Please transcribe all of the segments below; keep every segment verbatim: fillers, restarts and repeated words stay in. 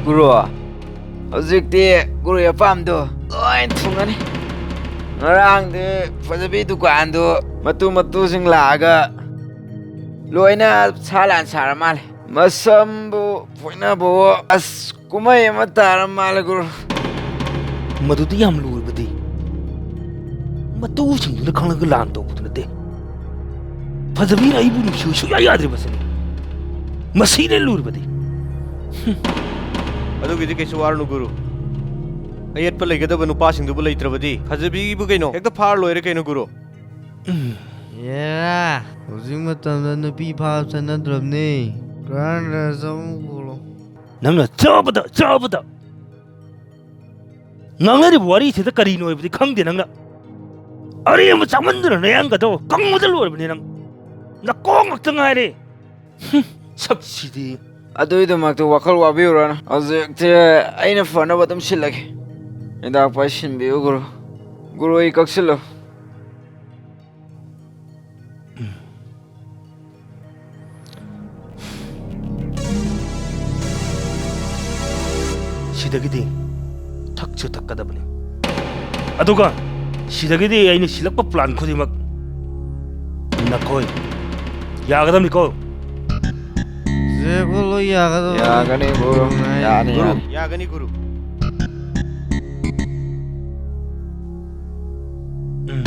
ꯒꯨꯔꯨ, ꯍꯧꯖꯤꯛꯇꯤ ꯒꯨꯔꯨꯒꯤ ꯑꯄꯥꯝꯕꯗꯣ ꯂꯣꯏ ꯊꯨꯡꯉꯅꯤ꯫ ꯉꯔꯥꯡꯗꯤ ꯐꯖꯕꯤ ꯗꯨꯀꯥꯟꯗꯨ ꯃꯇꯨ ꯃꯇꯨꯁꯤꯡ ꯂꯥꯛꯑꯒ ꯂꯣꯏꯅ ꯁꯥ ꯂꯥꯟ ꯁꯥꯔ ꯃꯥꯜꯂꯦ꯫ ꯃꯁꯝꯕꯨ ꯐꯣꯏꯅꯕꯋꯣ, ꯑꯁ, ꯀꯨꯝꯍꯩ ꯑꯃ ꯇꯥꯔ ꯃꯥꯜꯂꯦ ꯒꯨꯔꯨ꯫ ꯃꯗꯨꯗꯤ ꯌꯥꯝ ꯂꯨꯔꯕꯗꯤ꯫ ꯃꯇꯨꯁꯤꯡꯗꯨꯅ ꯈꯪꯂꯒ ꯂꯥꯟ ꯇꯧꯕꯗꯨ ꯅꯠꯇꯦ꯫ ꯐꯖꯕꯤꯅ ꯑꯩꯕꯨ ꯅꯨꯡꯁꯤ ꯁꯨꯡꯌꯥ ꯌꯥꯗ꯭ꯔꯤꯕꯁꯤꯅꯤ꯫ ꯃꯁꯤꯅ ꯂꯨꯔꯕꯗꯤ꯫ ꯍꯨꯝ꯫ ꯑꯗꯨꯒꯤꯗꯤ ꯀꯩꯁꯨ ꯋꯥꯔꯨꯅꯨ ꯒꯨꯔꯨ꯫ ꯑꯌꯦꯠꯄ ꯂꯩꯒꯗꯕ ꯅꯨꯄꯥꯁꯤꯡꯗꯨꯕꯨ ꯂꯩꯇ꯭ꯔꯕꯗꯤ ꯐꯖꯕꯤꯕꯨ ꯀꯩꯅꯣ ꯍꯦꯛꯇ ꯐꯥꯔ ꯂꯣꯏꯔꯦ ꯀꯩꯅꯣ ꯒꯨꯔꯨ꯫ ꯎꯝ꯫ ꯌꯦꯔꯥ, ꯍꯧꯖꯤꯛ ꯃꯇꯝꯗ ꯅꯨꯄꯤ ꯐꯥꯕ ꯆꯠꯅꯗ꯭ꯔꯕꯅꯦ꯫ ꯀꯔꯥꯏꯗ ꯆꯠꯂꯨ ꯈꯣꯠꯂꯣ꯫ ꯅꯪꯅ ꯆꯥꯕꯗ, ꯆꯥꯕꯗ꯫ ꯉꯥꯡꯅꯔꯤꯕ ꯋꯥꯔꯤꯁꯤꯗ ꯀꯔꯤꯅꯣ ꯍꯥꯏꯕꯗꯤ ꯈꯪꯗꯦ ꯅꯪꯅ꯫ ꯑꯔꯦꯝꯕ ꯆꯥꯃꯟꯗꯅ ꯅꯌꯥꯡꯒꯗꯣ ꯀꯪꯕꯗ ꯂꯣꯏꯔꯕꯅꯦ ꯅꯪ꯫ ꯅꯀꯣꯛ ꯉꯥꯛꯇ ꯉꯥꯏꯔꯦ꯫ ꯍꯨꯝ, ꯁꯛꯁꯤꯗꯤ꯫ ꯑꯗꯨꯒꯤꯗꯃꯛꯇ ꯋꯥꯈꯜ ꯋꯥꯕꯤꯔꯨꯔꯅꯨ꯫ ꯍꯧꯖꯤꯛꯇꯤ ꯑꯩꯅ ꯐꯅꯕ ꯑꯗꯨꯝ ꯁꯤꯜꯂꯒꯦ꯫ ꯍꯤꯗꯥꯛ ꯄꯥꯏ ꯁꯤꯟꯕꯤꯌꯨ ꯒꯨꯔꯨ꯫ ꯒꯨꯔꯨ, ꯑꯩ ꯀꯛꯁꯤꯜꯂꯨ꯫ ꯁꯤꯗꯒꯤꯗꯤ ꯊꯛꯁꯨ ꯊꯛꯀꯗꯕꯅꯤ꯫ ꯑꯗꯨꯒ ꯁꯤꯗꯒꯤꯗꯤ ꯑꯩꯅ ꯁꯤꯜꯂꯛꯄ plan ꯈꯨꯗꯤꯡꯃꯛ ꯅꯈꯣꯏ ꯌꯥꯒꯗꯕꯅꯤꯀꯣ? ꯁꯦ, ꯒꯨꯔꯨ, ꯂꯣꯏ ꯌꯥꯒꯗꯕꯅꯤ꯫ ꯌꯥꯒꯅꯤ, ꯒꯨꯔꯨ꯫ ꯌꯥꯅꯤ, ꯒꯨꯔꯨ, ꯌꯥꯅꯤ꯫ ꯌꯥꯒꯅꯤ, ꯒꯨꯔꯨ꯫ ꯎꯝ꯫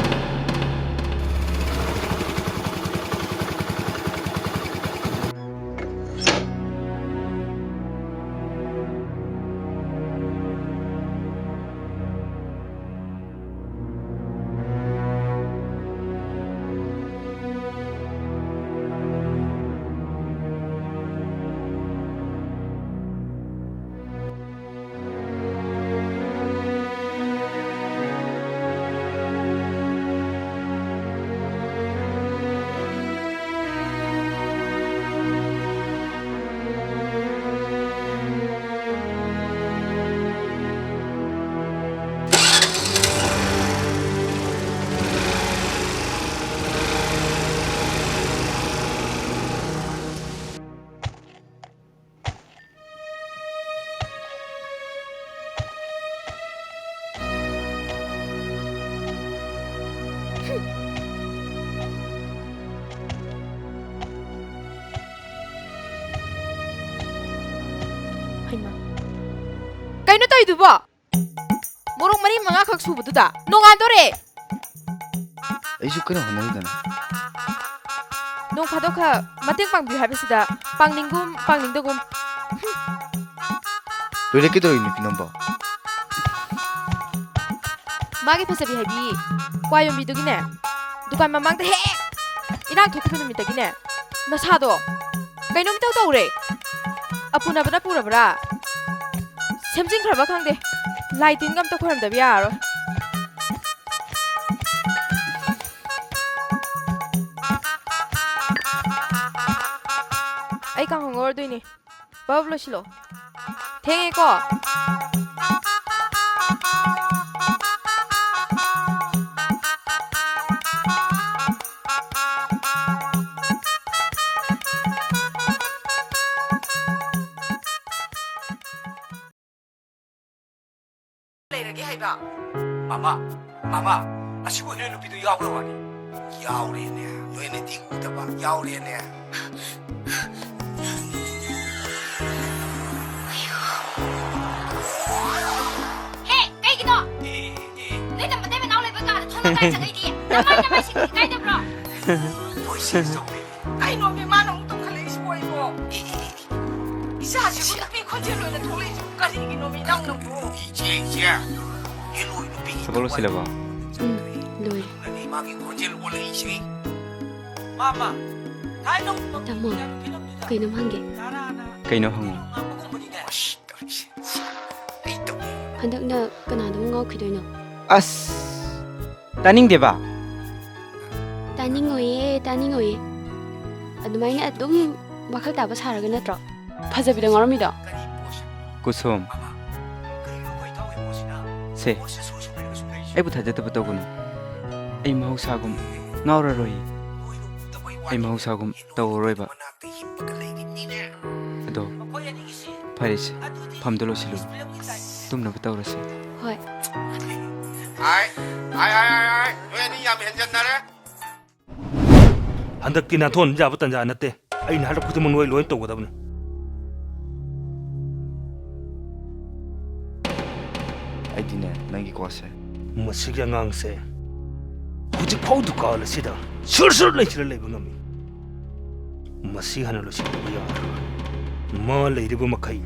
ꯀꯩꯗꯨꯕꯣ? ꯃꯣꯔꯣꯛ ꯃꯔꯤ ꯃꯉꯥꯈꯛ ꯁꯨꯕꯗꯨꯗ ꯅꯣꯡꯉꯥꯟꯗꯣꯔꯦ꯫ ꯑꯩꯁꯨ ꯀꯟꯅ ꯍꯣꯠꯅꯔꯤꯗꯅ꯫ ꯅꯣꯡ ꯐꯥꯗꯣꯛ ꯈꯔ ꯃꯇꯦꯡ ꯄꯥꯡꯕꯤꯌꯨ ꯍꯥꯏꯕꯁꯤꯗ ꯄꯥꯡꯅꯤꯡꯒꯨꯝ ꯄꯥꯡꯅꯤꯡꯗꯒꯨꯝ꯫ ꯂꯣꯏꯔꯦ, ꯀꯩꯗꯧꯔꯤ ꯅꯨꯄꯤ ꯅꯪꯕꯣ? ꯃꯥꯒꯤ ꯐꯖꯕꯤ ꯍꯥꯏꯕꯤ ꯀ꯭ꯋꯥ ꯌꯣꯟꯕꯤꯗꯨꯒꯤꯅꯦ, ꯗꯨꯀꯥꯟ ꯃꯃꯥꯡꯗ ꯍꯦꯛ ꯏꯔꯥꯡ ꯊꯣꯛꯈꯤꯕ ꯅꯨꯃꯤꯠꯇꯒꯤꯅꯦ, ꯅꯁꯥꯗꯣ ꯀꯩꯅꯣꯝ ꯏꯇꯧ ꯇꯧꯔꯦ꯫ ꯑꯄꯨꯅꯕꯅ ꯄꯨꯔꯕ꯭ꯔꯥ? ꯁꯦꯝꯖꯤꯟꯈ꯭ꯔꯕ ꯈꯪꯗꯦ꯫ ꯂꯥꯏ ꯇꯤꯟꯒ ꯑꯝꯇ ꯈꯣꯏꯔꯝꯗꯕ ꯌꯥꯔꯔꯣꯏ꯫ ꯑꯩ ꯀꯥꯡꯍꯧ ꯉꯧꯔꯗꯣꯏꯅꯦ꯫ ꯕꯜꯕ ꯂꯣꯏꯁꯤꯜꯂꯣ꯫ ꯊꯦꯡꯉꯦꯀꯣ꯫ ꯂꯩꯔꯒꯦ ꯍꯥꯏꯕ? ꯃꯃꯥ, ꯃꯃꯥ, ꯑꯁꯤꯕꯨ ꯍꯦꯔꯣꯏꯟ ꯅꯨꯄꯤꯗꯨ ꯌꯥꯎꯈ꯭ꯔ ꯋꯥꯅꯤ꯫ ꯌꯥꯎꯔꯦꯅꯦ, ꯅꯣꯏꯅꯗꯤ ꯎꯗꯕ, ꯌꯥꯎꯔꯦꯅꯦ꯫ ꯍꯦ, ꯀꯩꯒꯤꯅꯣ? ꯑꯦ, ꯑꯦ, ꯑꯦ꯫ ꯅꯣꯏ ꯅꯃꯇꯩ ꯃꯅꯥꯎ ꯂꯩꯕ ꯀꯥꯗ ꯊꯣꯡ ꯂꯣꯟ ꯀꯥꯏ ꯆꯪꯉꯛꯏꯗꯤ? ꯅꯃꯥꯏ, ꯅꯃꯥꯏ ꯁꯤꯡꯗꯤ ꯀꯥꯏꯗꯕ꯭ꯔꯣ? ꯃꯣꯏ ꯁꯤ ꯇꯧꯔꯦ꯫ ꯀꯩꯅꯣꯃꯤ ꯃꯥꯅ ꯑꯃꯨꯛ ꯇꯧꯈꯠꯂꯛꯏꯁꯤꯕꯣ ꯑꯩꯕꯣ? ꯑꯦ, ꯑꯦ, ꯑꯦ, ꯑꯦ꯫ ꯏꯆꯥꯁꯤꯕꯨ ꯅꯨꯄꯤ ꯈꯣꯟꯖꯦꯜ ꯑꯣꯏꯅ ꯊꯣꯛꯂꯛꯏꯁꯤꯕꯨ ꯀꯔꯤꯒꯤꯅꯣꯃꯤ ꯅꯪꯅꯕꯨ? ꯏꯆꯦ, ꯏꯆꯦ, ꯍꯦꯂꯣꯏ ꯅꯨꯄꯤꯒꯤ ꯊꯕꯛ ꯂꯣꯏꯁꯤꯜꯂꯕꯣ? ꯎꯝ, ꯂꯣꯏꯔꯦ꯫ ꯅꯪꯒꯤ ꯃꯥꯒꯤ ꯈꯣꯟꯖꯦꯜ ꯑꯣꯜꯂꯛꯏꯁꯤ꯫ ꯃꯥꯃ, ꯊꯥꯏꯅ ꯇꯥꯃꯣ, ꯐꯤꯂꯝꯗꯨꯗ ꯀꯩꯅꯣꯝ ꯍꯪꯒꯦ꯫ ꯇꯥꯔꯥꯅ ꯀꯩꯅꯣ ꯍꯪꯉꯣ꯫ ꯉꯥꯡꯕꯒꯨꯝꯕꯅꯤꯅꯦ꯫ ꯑꯁ, ꯇꯧꯔꯤꯁꯦ꯫ ꯑꯩ ꯇꯧ- ꯍꯟꯗꯛꯅ ꯀꯅꯥꯗ ꯑꯃꯨꯛ ꯉꯥꯎꯈꯤꯗꯣꯏꯅꯣ? ꯑꯁ, ꯇꯥꯅꯤꯡꯗꯦꯕ꯫ ꯇꯥꯅꯤꯡꯉꯣꯏꯌꯦ, ꯇꯥꯅꯤꯡꯉꯣꯏꯌꯦ꯫ ꯑꯗꯨꯃꯥꯏꯅ ꯑꯗꯨꯝ ꯋꯥꯈꯜ ꯇꯥꯕ ꯁꯥꯔꯒ ꯅꯠꯇ꯭ꯔꯣ ꯐꯖꯕꯤꯗ ꯉꯥꯎꯔꯝꯃꯤꯗꯣ? ꯀꯨꯁꯨꯝ, ꯁꯦ, ꯑꯩꯕꯨ ꯊꯥꯖꯗꯕ ꯇꯧꯒꯅꯨ꯫ ꯑꯩ ꯃꯍꯧꯁꯥꯒꯨꯝ ꯉꯥꯎꯔꯔꯣꯏ꯫ ꯑꯩ ꯃꯍꯧꯁꯥꯒꯨꯝ ꯇꯧꯔꯔꯣꯏꯕ꯫ ꯑꯗꯣ, ꯐꯔꯦꯁꯦ, ꯐꯝꯗꯣ ꯂꯣꯏꯁꯤꯜꯂꯨ꯫ ꯇꯨꯝꯅꯕ ꯇꯧꯔꯁꯤ꯫ ꯍꯣꯏ꯫ ꯑꯥꯏ, ꯑꯥꯏ, ꯑꯥꯏ, ꯑꯥꯏ, ꯑꯥꯏ, ꯅꯣꯏ ꯑꯅꯤ ꯌꯥꯝ ꯍꯦꯟꯖꯟꯅꯔꯦ꯫ ꯍꯟꯗꯛꯇꯤ ꯅꯥꯟꯊꯣꯛꯍꯟꯕ ꯌꯥꯕ ꯇꯟꯖꯥ ꯅꯠꯇꯦ꯫ ꯑꯩꯅ ꯍꯥꯏꯔꯛꯄ ꯈꯨꯗꯤꯡꯃꯛ ꯅꯣꯏ ꯂꯣꯏ ꯇꯧꯒꯗꯕꯅꯤ꯫ ꯀꯣꯁꯦ꯫ ꯃꯁꯤꯒꯤ ꯑꯉꯥꯡꯁꯦ ꯍꯧꯖꯤꯛꯐꯥꯎ ꯗꯨꯀꯥꯟ ꯑꯁꯤꯗ ꯁꯨꯔ ꯁꯨꯔ ꯂꯩꯁꯤꯜꯂ ꯂꯩꯕ ꯉꯝꯃꯤ꯫ ꯃꯁꯤ ꯍꯥꯟꯅ ꯂꯣꯏꯁꯤꯟꯗꯕ ꯌꯥꯔꯣꯏ꯫ ꯃꯥ ꯂꯩꯔꯤꯕ ꯃꯈꯩ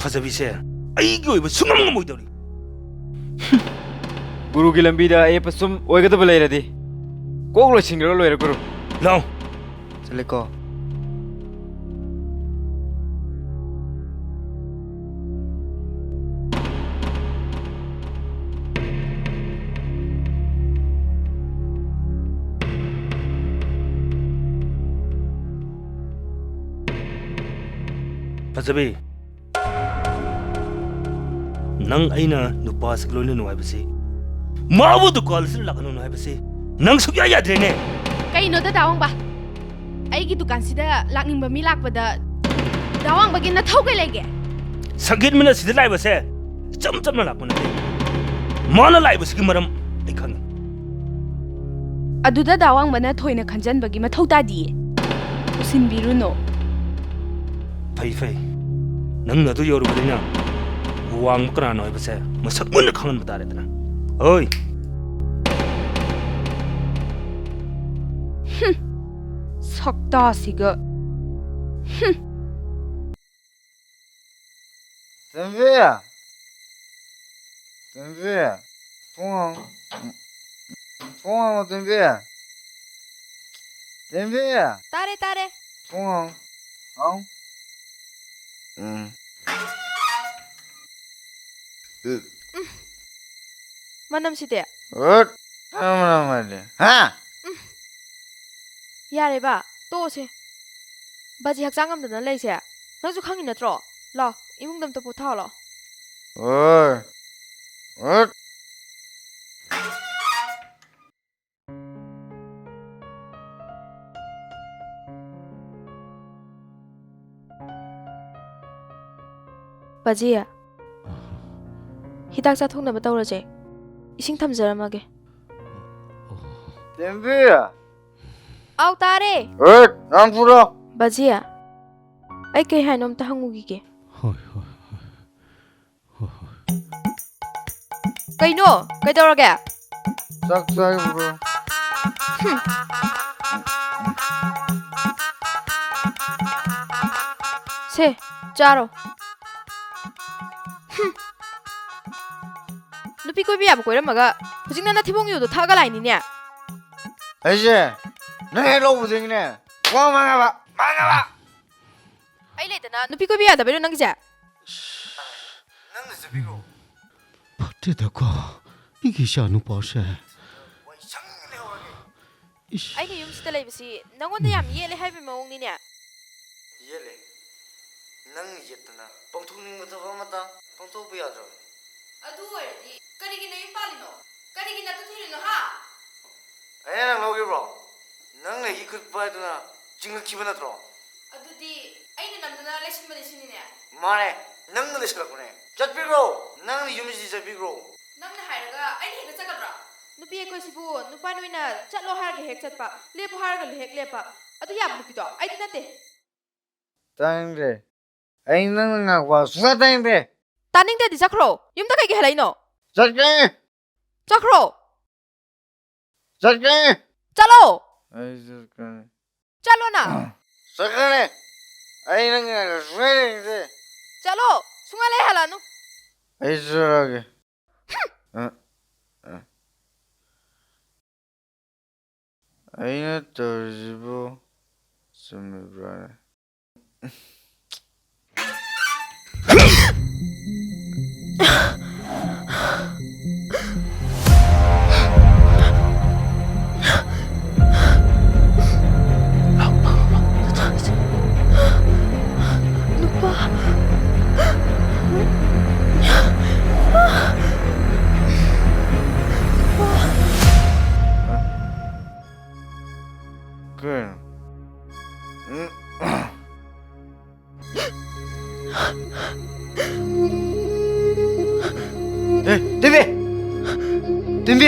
ꯐꯖꯕꯤꯁꯦ ꯑꯩꯒꯤ ꯑꯣꯏꯕ ꯁꯨꯡꯉꯝ ꯉꯝꯃꯣꯏꯗꯧꯔꯤ꯫ ꯒꯨꯔꯨꯒꯤ ꯂꯝꯕꯤꯗ ꯑꯌꯦꯠꯄ ꯁꯨꯝ ꯑꯣꯏꯒꯗꯕ ꯂꯩꯔꯗꯤ ꯀꯣꯛ ꯂꯣꯏꯁꯤꯟꯈ꯭ꯔꯒ ꯂꯣꯏꯔꯦ, ꯒꯨꯔꯨ꯫ ꯂꯥꯎ꯫ ꯆꯠꯂꯦꯀꯣ꯫ ꯐꯖꯕꯤ, ꯅꯪ ꯑꯩꯅ ꯅꯨꯄꯥꯁꯤꯒ ꯂꯣꯏꯅꯅꯨ ꯍꯥꯏꯕꯁꯤ, ꯃꯥꯕꯨ ꯗꯨꯀꯥꯟ ꯑꯁꯤꯗ ꯂꯥꯛꯍꯟꯅꯨ ꯍꯥꯏꯕꯁꯤ ꯅꯪ ꯁꯨꯛꯌꯥ ꯌꯥꯗ꯭ꯔꯦꯅꯦ꯫ ꯀꯩꯅꯣꯗ, ꯗꯥ ꯋꯥꯡꯕ? ꯑꯩꯒꯤ ꯗꯨꯀꯥꯟꯁꯤꯗ ꯂꯥꯛꯅꯤꯡꯕ ꯃꯤ ꯂꯥꯛꯄꯗ ꯗꯥ ꯋꯥꯡꯕꯒꯤ ꯅꯊꯧ ꯀꯩ ꯂꯩꯒꯦ? ꯁꯪꯒꯤꯠ ꯃꯤꯅ ꯁꯤꯗ ꯂꯥꯛꯏꯕꯁꯦ ꯏꯆꯝ ꯆꯝꯅ ꯂꯥꯛꯄ ꯅꯠꯇꯦ꯫ ꯃꯥꯅ ꯂꯥꯛꯏꯕꯁꯤꯒꯤ ꯃꯔꯝ ꯑꯩ ꯈꯪꯉꯤ꯫ ꯑꯗꯨꯗ ꯗꯥ ꯋꯥꯡꯕꯅ ꯊꯣꯏꯅ ꯈꯟꯖꯟꯕꯒꯤ ꯃꯊꯧ ꯇꯥꯗꯤꯌꯦ꯫ ꯎꯁꯤꯟꯕꯤꯔꯨꯅꯨ꯫ ꯐꯩ, ꯐꯩ꯫ ꯅꯪꯅ ꯑꯗꯨ ꯌꯧꯔꯨꯕꯅꯤꯅ ꯋꯥꯡꯕ ꯀꯅꯥꯅꯣ ꯍꯥꯏꯕꯁꯦ ꯃꯁꯛ ꯃꯨꯟꯅ ꯈꯪꯍꯟꯕ ꯇꯥꯔꯦꯗꯅ꯫ ꯍꯣꯏ꯫ ꯍꯨꯝ꯫ ꯁꯛꯇꯥꯁꯤꯒ꯫ ꯍꯨꯝ꯫ ꯇꯣꯝꯕꯤ! ꯇꯣꯝꯕꯤ! ꯊꯣꯡ ꯍꯥꯡꯉꯣ꯫ ꯊꯣꯡ ꯍꯥꯡꯉꯣ, ꯇꯣꯝꯕꯤ! ꯇꯣꯝꯕꯤ! ꯇꯥꯔꯦ, ꯇꯥꯔꯦ꯫ ꯊꯣꯡ ꯍꯥꯡꯉꯣ꯫ ꯍꯥꯎ꯫ ꯎꯝ꯫ ꯎꯝ꯫ ꯃꯅꯝꯁꯤꯗꯤ? ꯎꯠ! ꯃꯅꯝ ꯍꯥꯏꯗꯤ꯫ ꯍꯥ? ꯎꯝ꯫ ꯌꯥꯔꯦꯕ, ꯇꯣꯛꯑꯁꯦ꯫ ꯕꯥꯖꯤ ꯍꯛꯆꯥꯡ ꯉꯝꯗꯅ ꯂꯩꯁꯦ ꯅꯪꯁꯨ ꯈꯪꯉꯤ ꯅꯠꯇ꯭ꯔꯣ? ꯂꯥꯎ, ꯏꯃꯨꯡꯗ ꯑꯝꯇ ꯄꯣꯊꯥꯎ ꯂꯥꯎ꯫ ꯑꯣꯏ꯫ ꯑꯣꯏ꯫ ꯕꯥꯖꯤ, ꯍꯤꯗꯥꯛ ꯆꯥꯊꯣꯛꯅꯕ ꯇꯧꯔꯁꯦ꯫ ꯏꯁꯤꯡ ꯊꯝꯖꯔꯝꯃꯒꯦ꯫ ꯇꯦꯝꯕꯤ! ꯑꯥꯎ, ꯇꯥꯔꯦ꯫ ꯑꯦ, ꯅꯪ ꯄꯨꯔꯣ꯫ ꯕꯥꯖꯤ, ꯑꯩ ꯀꯩ ꯍꯥꯏꯅꯣ ꯑꯝꯇ ꯍꯪꯉꯨꯈꯤꯒꯦ꯫ ꯍꯣꯏ, ꯍꯣꯏ, ꯍꯣꯏ꯫ ꯍꯣꯏ, ꯍꯣꯏ꯫ ꯀꯩꯅꯣ? ꯀꯩꯗꯧꯔꯒꯦ? ꯆꯥꯛ ꯆꯥꯈꯤꯕ꯭ꯔꯣ? ꯁꯦ, ꯆꯥꯔꯣ꯫ ꯍꯨꯝ꯫ ꯅꯨꯄꯤ ꯀꯣꯏꯕ ꯌꯥꯕ ꯀꯣꯏꯔꯝꯃꯒ ꯍꯧꯖꯤꯛꯅ ꯅꯊꯤꯕꯣꯡ ꯌꯣꯗꯣ ꯊꯛꯑꯒ ꯂꯥꯛꯏꯅꯤꯅꯦ꯫ ꯑꯩꯁꯦ ꯅꯪ ꯍꯦꯛ ꯂꯧꯕꯗꯒꯤꯅꯦ ꯋꯥ ꯃꯥꯡꯉꯕ ꯃꯥꯡꯉꯕ꯫ ꯑꯩ ꯂꯩꯗꯅ ꯅꯨꯄꯤ ꯀꯣꯏꯕ ꯌꯥꯗꯕꯩꯔꯣ ꯅꯪꯒꯤꯁꯦ? ꯅꯪꯅ ꯆꯠꯄꯤꯈ꯭ꯔꯣ꯫ ꯐꯠꯇꯦꯗꯀꯣ ꯃꯤꯒꯤ ꯏꯆꯥ ꯅꯨꯄꯥꯁꯦ꯫ ꯋꯥꯏ ꯁꯪꯅ ꯂꯩꯍꯧꯔꯒꯦ꯫ ꯏꯁ, ꯑꯩꯅ ꯌꯨꯝꯁꯤꯗ ꯂꯩꯕꯁꯤ ꯅꯪꯉꯣꯟꯗ ꯌꯥꯝ ꯌꯦꯠꯂꯦ ꯍꯥꯏꯕꯒꯤ ꯃꯑꯣꯡꯅꯤꯅꯦ꯫ ꯌꯦꯠꯂꯦ꯫ ꯅꯪ ꯌꯦꯠꯇꯅ ꯄꯥꯡꯊꯣꯛꯅꯤꯡꯕ ꯊꯕꯛ ꯑꯃꯇ ꯄꯥꯡꯊꯣꯛꯄ ꯌꯥꯗ꯭ꯔꯕꯅꯤ꯫ ꯑꯗꯨ ꯑꯣꯏꯔꯗꯤ ꯀꯔꯤꯒꯤ ꯅꯌꯨꯝ ꯄꯥꯜꯂꯤꯅꯣ? ꯀꯔꯤꯒꯤ ꯅꯠꯇ ꯊꯤꯔꯤꯅꯣ, ꯍꯥ? ꯑꯩꯅ ꯅꯪ ꯂꯧꯈꯤꯕ꯭ꯔꯣ? ꯅꯪꯅ ꯍꯤ ꯈꯨꯠꯄ ꯍꯥꯏꯗꯨꯅ ꯆꯤꯡꯂꯛꯈꯤꯕ ꯅꯠꯇ꯭ꯔꯣ? ꯑꯗꯨꯗꯤ ꯑꯩꯅ ꯅꯝꯗꯅ ꯂꯩꯁꯤꯟꯕꯅꯤ ꯁꯤꯅꯤꯅꯦ꯫ ꯃꯥꯅꯦ, ꯅꯪꯅ ꯂꯩꯁꯤꯜꯂꯛꯄꯅꯦ꯫ ꯆꯠꯄꯤꯈ꯭ꯔꯣ꯫ ꯅꯪꯅ ꯌꯨꯝꯁꯤꯗꯤ ꯆꯠꯄꯤꯈ꯭ꯔꯣ꯫ ꯅꯪꯅ ꯍꯥꯏꯔꯒ ꯑꯩꯅ ꯍꯦꯛꯇ ꯆꯠꯀꯗ꯭ꯔꯣ? ꯅꯨꯄꯤ ꯑꯩꯈꯣꯏꯁꯤꯕꯨ ꯅꯨꯄꯥ ꯅꯣꯏꯅ ꯆꯠꯂꯣ ꯍꯥꯏꯔꯒ ꯍꯦꯛ ꯆꯠꯄ, ꯂꯦꯞꯄꯣ ꯍꯥꯏꯔꯒ ꯍꯦꯛ ꯂꯦꯞꯄ, ꯑꯗꯨ ꯌꯥꯕ ꯅꯨꯄꯤꯗꯣ ꯑꯩꯗꯤ ꯅꯠꯇꯦ꯫ ꯇꯥꯅꯤꯡꯗ꯭ꯔꯦ꯫ ꯑꯩ ꯅꯪꯅ ꯉꯥꯡꯕ ꯁꯨꯡꯇꯥ ꯇꯥꯅꯤꯡꯗ꯭ꯔꯦ꯫ ꯇꯥꯅꯤꯡꯗ꯭ꯔꯗꯤ ꯆꯠꯈ꯭ꯔꯣ꯫ ꯌꯨꯝꯗ ꯀꯩꯒꯤ ꯍꯜꯂꯛꯏꯅꯣ? ꯆꯠꯀꯅꯤ꯫ ꯆꯠꯈ꯭ꯔꯣ꯫ ꯆꯠꯀꯅꯤ꯫ ꯆꯠꯂꯣ꯫ ꯑꯩ ꯆꯠꯀꯅꯤ꯫ ꯆꯠꯂꯣꯅ꯫ ꯆꯠꯀꯅꯤ꯫ ꯑꯩ ꯅꯪꯒꯤ ꯅꯥꯛꯇ ꯁꯨꯡꯂꯩ ꯂꯩꯅꯤꯡꯗꯦ꯫ ꯆꯠꯂꯣ꯫ ꯁꯨꯡꯍꯜ ꯍꯦꯛ ꯍꯜꯂꯛꯑꯅꯨ꯫ ꯑꯩ ꯆꯠꯂꯒꯦ꯫ ꯑ, ꯑ꯫ ꯑꯩꯅ ꯇꯧꯔꯤꯁꯤꯕꯨ ꯆꯨꯝꯃꯤꯕ꯭ꯔꯥꯅꯦ? ꯀꯩꯅꯣ? ꯎꯝ꯫ ꯑꯦ, ꯇꯦꯝꯕꯤ! ꯇꯦꯝꯕꯤ!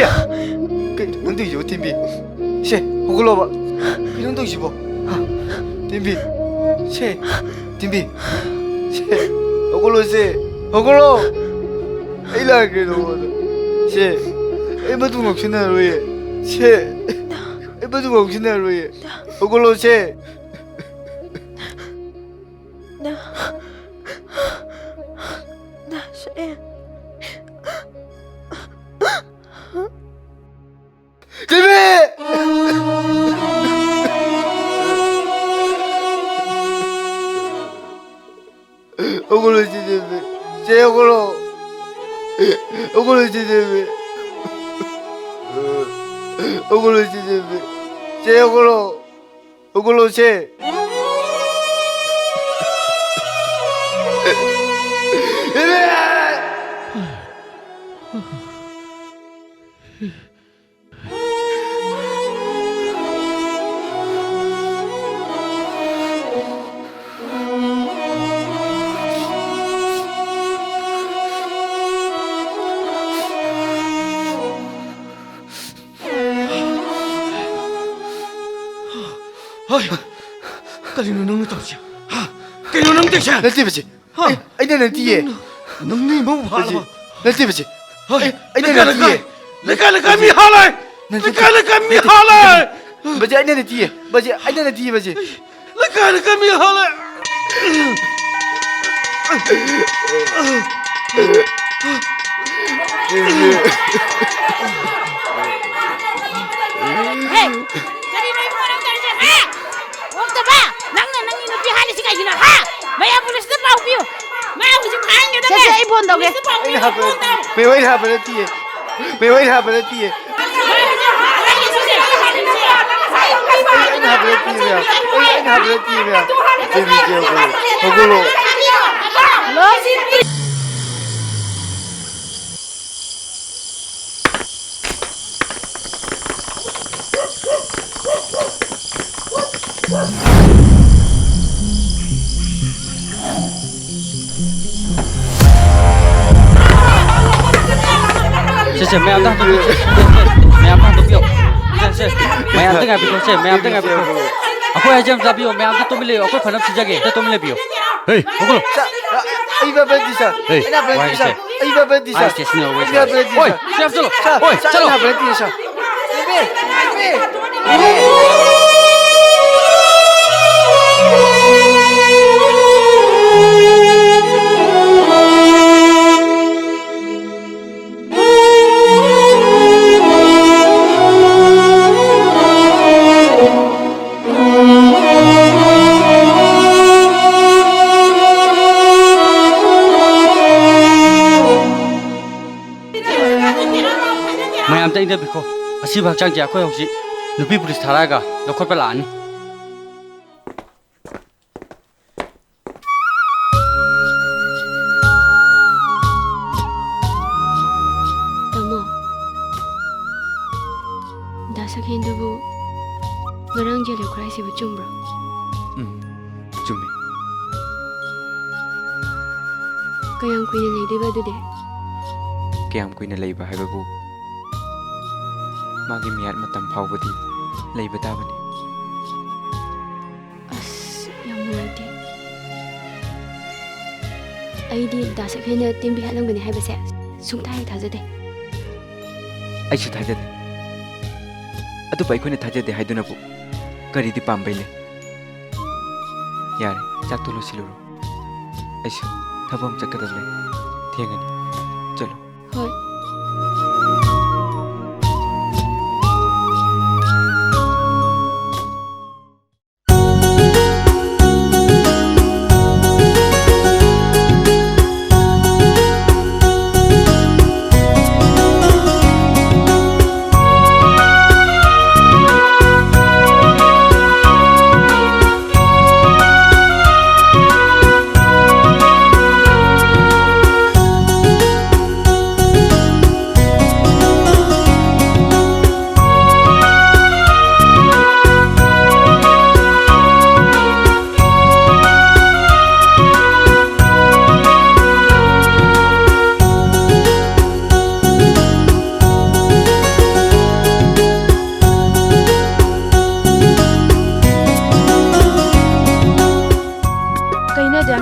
ꯀꯩꯅꯣ ꯅꯪ ꯇꯧꯔꯤꯁꯤꯕꯣ, ꯇꯦꯝꯕꯤ? ꯁꯦ, ꯍꯧꯒꯠꯂꯣꯕ꯫ ꯀꯩꯅꯣ ꯅꯪ ꯇꯧꯔꯤꯁꯤꯕꯣ? ꯍꯥ? ꯇꯦꯝꯕꯤ! ꯁꯦ, ꯇꯦꯝꯕꯤ! ꯁꯦ, ꯍꯧꯒꯠꯂꯣ ꯁꯦ! ꯍꯧꯒꯠꯂꯣ! ꯑꯩ ꯂꯥꯛꯀꯦ ꯅꯉꯣꯟꯗ꯫ ꯁꯦ, ꯑꯩ ꯃꯇꯨ ꯉꯥꯎꯁꯤꯟꯅꯔꯣꯏꯌꯦ꯫ ꯁꯦ, ꯑꯩ ꯃꯇꯨ ꯉꯥꯎꯁꯤꯟꯅꯔꯣꯏꯌꯦ꯫ ꯍꯧꯒꯠꯂꯣ, ꯁꯦ꯫ ꯅ-, ꯅ-, ꯁꯦ꯫ ꯆꯦꯕꯤ! ꯍꯧꯒꯠꯂꯣ, ꯆꯦ ꯆꯦꯕꯤ꯫ ꯆꯦ, ꯍꯧꯒꯠꯂꯣ꯫ ꯍꯧꯒꯠꯂꯣ, ꯆꯦ ꯆꯦꯕꯤ꯫ ꯍꯧꯒꯠꯂꯣ, ꯆꯦ ꯆꯦꯕꯤ꯫ ꯆꯦ, ꯍꯧꯒꯠꯂꯣ꯫ ꯍꯧꯒꯠꯂꯣ, ꯆꯦ꯫ ꯏꯕꯦ! ꯍꯣꯏ꯫ ꯀꯔꯤꯅꯣ ꯅꯪꯅ ꯇꯧꯔꯤꯁꯦ? ꯍꯥ? ꯀꯔꯤꯅꯣ ꯅꯪ ꯇꯧꯔꯤꯁꯦ? ꯅꯠꯇꯦ, ꯕꯖꯤ꯫ ꯍꯥ? ꯑꯩ, ꯑꯩꯅ ꯅꯠꯇꯤꯌꯦ꯫ ꯅꯪ, ꯅꯪ ꯅꯌꯨꯝ ꯕꯖꯤ꯫ ꯐꯥꯔꯕ? ꯅꯠꯇꯦ, ꯕꯖꯤ꯫ ꯍꯣꯏ꯫ ꯑꯩ, ꯑꯩꯅ ꯂꯩꯀꯥꯏ, ꯅꯠꯇꯤꯌꯦ꯫ ꯂꯩꯀꯥꯏ, ꯂꯩꯀꯥꯏ, ꯂꯩꯀꯥꯏ ꯃꯤ ꯍꯥꯠꯂꯦ! ꯅꯠꯇꯦ, ꯂꯩꯀꯥꯏ, ꯂꯩꯀꯥꯏ ꯃꯤ ꯅꯠꯇꯦ, ꯍꯥꯠꯂꯦ! ꯕꯖꯤ, ꯑꯩꯅ ꯅꯠꯇꯤꯌꯦ꯫ ꯕꯖꯤ, ꯑꯩꯅ ꯅꯠꯇꯤꯌꯦ, ꯕꯖꯤ꯫ ꯂꯩꯀꯥꯏ, ꯂꯩꯀꯥꯏ ꯃꯤ ꯍꯥꯠꯂꯦ! ꯍꯦ! ꯀꯔꯤꯅꯣ ꯏꯕꯨꯡꯉꯣ ꯅꯪ ꯇꯧꯔꯤꯁꯦ, ꯍꯥ? ꯑꯣꯛꯇꯕ! ꯅꯪꯅ ꯅꯪꯒꯤ ꯅꯨꯄꯤ ꯍꯥꯠꯂꯤꯁꯤ ꯀꯩꯒꯤꯅꯣ, ꯍꯥ? ꯃꯌꯥꯝ ꯄꯨꯂꯤꯁꯇ ꯄꯥꯎ ꯄꯤꯌꯨ꯫ ꯃꯥ ꯍꯧꯖꯤꯛ ꯐꯥꯍꯟꯒꯗꯕꯅꯦ꯫ ꯁꯦ, ꯁꯦ, ꯑꯩ ꯐꯣꯟ ꯇꯧꯒꯦ꯫ ꯄꯨꯂꯤꯁꯇ ꯄꯥꯎ ꯄꯤꯌꯨ, ꯑꯩꯅ ꯍꯥꯠꯄ ꯐꯣꯟ ꯇꯧ꯫ ꯃꯌꯥꯝ ꯑꯩꯅ ꯍꯥꯠꯄ ꯅꯠꯇꯤꯌꯦ꯫ ꯃꯌꯥꯝ ꯑꯩꯅ ꯍꯥꯠꯄ ꯅꯠꯇꯤꯌꯦ꯫ ꯑꯩ, ꯑꯩꯅ ꯍꯥꯠꯄ ꯅꯠꯇꯤꯌꯦ, ꯃꯌꯥꯝ꯫ ꯑꯩ, ꯑꯩꯅ ꯍꯥꯠꯄ ꯅꯠꯇꯤꯌꯦ, ꯃꯌꯥꯝ꯫ ꯏꯆꯦ, ꯏꯆꯦ, ꯍꯧꯒꯠꯂꯣ꯫ ꯍꯧꯒꯠꯂꯣ꯫ ꯍꯜꯂꯣ? ꯁꯦ, ꯁꯦ, ꯃꯌꯥꯝꯗ ꯍꯟꯗꯣꯛꯄꯤꯌꯨ, ꯁꯦ, ꯁꯦ, ꯁꯦ, ꯃꯌꯥꯝꯗ ꯍꯟꯗꯣꯛꯄꯤꯌꯨ꯫ ꯁꯦ, ꯁꯦ, ꯃꯌꯥꯝꯗ ꯉꯥꯏꯕꯤꯈꯣ, ꯁꯦ, ꯃꯌꯥꯝꯗ ꯉꯥꯏꯕꯤꯈꯣ꯫ ꯑꯩꯈꯣꯏ ꯍꯥꯏꯖꯦ ꯑꯝꯇ ꯇꯥꯕꯤꯌꯣ, ꯃꯌꯥꯝꯗ ꯇꯨꯃꯤꯟ ꯂꯩꯌꯨ, ꯑꯩꯈꯣꯏ ꯐꯅꯕ ꯁꯤꯟꯖꯒꯦ, ꯑꯝꯇ ꯇꯨꯃꯤꯟ ꯂꯩꯕꯤꯌꯨ꯫ ꯍꯦ, ꯍꯧꯒꯠꯂꯣ꯫ ꯁꯥꯔ, ꯑꯩ ꯕꯦꯕꯦꯗꯤ ꯁꯥꯔ꯫ ꯍꯦ, ꯑꯩꯅ ꯕꯦꯕꯦꯗꯤ ꯋꯥꯏ ꯁꯥꯔ꯫ ꯁꯦ꯫ ꯑꯩ ꯕꯦꯕꯦꯗꯤ ꯑꯥꯏ ꯁꯥꯔ꯫ ꯁ꯭ꯇꯦꯁꯟ ꯌꯧꯔꯕꯣ ꯑꯩ ꯁꯥꯔ? ꯕꯦꯕꯦꯗꯤ ꯍꯣꯏ, ꯁꯥꯔ꯫ ꯁ꯭ꯇꯦꯞ ꯆꯠꯂꯣ꯫ ꯁꯥꯔ, ꯍꯣꯏ, ꯁꯥꯔ, ꯆꯠꯂꯣ꯫ ꯑꯩꯅ ꯕꯦꯕꯦꯗꯤ ꯁꯥꯔ꯫ ꯕꯦꯕꯦ, ꯕꯦꯕꯦ꯫ ꯃꯌꯥꯝ ꯆꯪꯗꯕꯤꯈꯣ꯫ ꯑꯁꯤꯕ ꯍꯛꯆꯥꯡꯁꯦ ꯑꯩꯈꯣꯏ ꯍꯧꯖꯤꯛ ꯅꯨꯄꯤ ꯄꯨꯂꯤꯁ ꯊꯥꯔꯛꯑꯒ ꯂꯧꯈꯠꯄ ꯂꯥꯛꯑꯅꯤ꯫ ꯇꯥꯃꯣ, ꯗꯥ ꯁꯛꯍꯦꯟꯗꯨꯕꯨ ꯉꯔꯥꯡ ꯖꯦꯜ ꯌꯧꯈ꯭ꯔꯦ ꯍꯥꯏꯁꯤꯕꯨ ꯆꯨꯝꯕ꯭ꯔꯣ? ꯎꯝ, ꯆꯨꯝꯃꯤ꯫ ꯀꯌꯥꯝ ꯀꯨꯏꯅ ꯂꯩꯗꯣꯏꯕ ꯑꯗꯨꯗꯤ? ꯀꯌꯥꯝ ꯀꯨꯏꯅ ꯂꯩꯕ ꯍꯥꯏꯕꯕꯨ, ꯃꯥꯒꯤ ꯃꯤꯌꯥꯠ ꯃꯇꯝ ꯐꯥꯎꯕꯗꯤ ꯂꯩꯕ ꯇꯥꯕꯅꯤ꯫ ꯑꯁ, ꯌꯥꯝ ꯅꯨꯡꯉꯥꯏꯇꯦ꯫ ꯑꯩꯗꯤ ꯗꯥ ꯁꯛꯍꯦꯟꯅ ꯇꯦꯝꯕꯤ ꯍꯥꯠꯂꯝꯒꯅꯤ ꯍꯥꯏꯕꯁꯦ ꯁꯨꯡꯊꯥ ꯍꯦꯛ ꯊꯥꯖꯗꯦ꯫ ꯑꯩꯁꯨ ꯊꯥꯖꯗꯦ꯫ ꯑꯗꯨꯕꯨ ꯑꯩꯈꯣꯏꯅ ꯊꯥꯖꯗꯦ ꯍꯥꯏꯗꯨꯅꯕꯨ ꯀꯔꯤꯗꯤ ꯄꯥꯝꯕꯩ ꯂꯩ? ꯌꯥꯔꯦ, ꯆꯥꯛꯇꯣ ꯂꯣꯏꯁꯤꯜꯂꯨꯔꯣ꯫ ꯑꯩꯁꯨ ꯊꯕꯛ ꯑꯃ ꯆꯠꯀꯗꯕ ꯂꯩ꯫ ꯊꯦꯡꯉꯅꯤ꯫ ꯆꯠꯂꯣ꯫ ꯍꯣꯏ꯫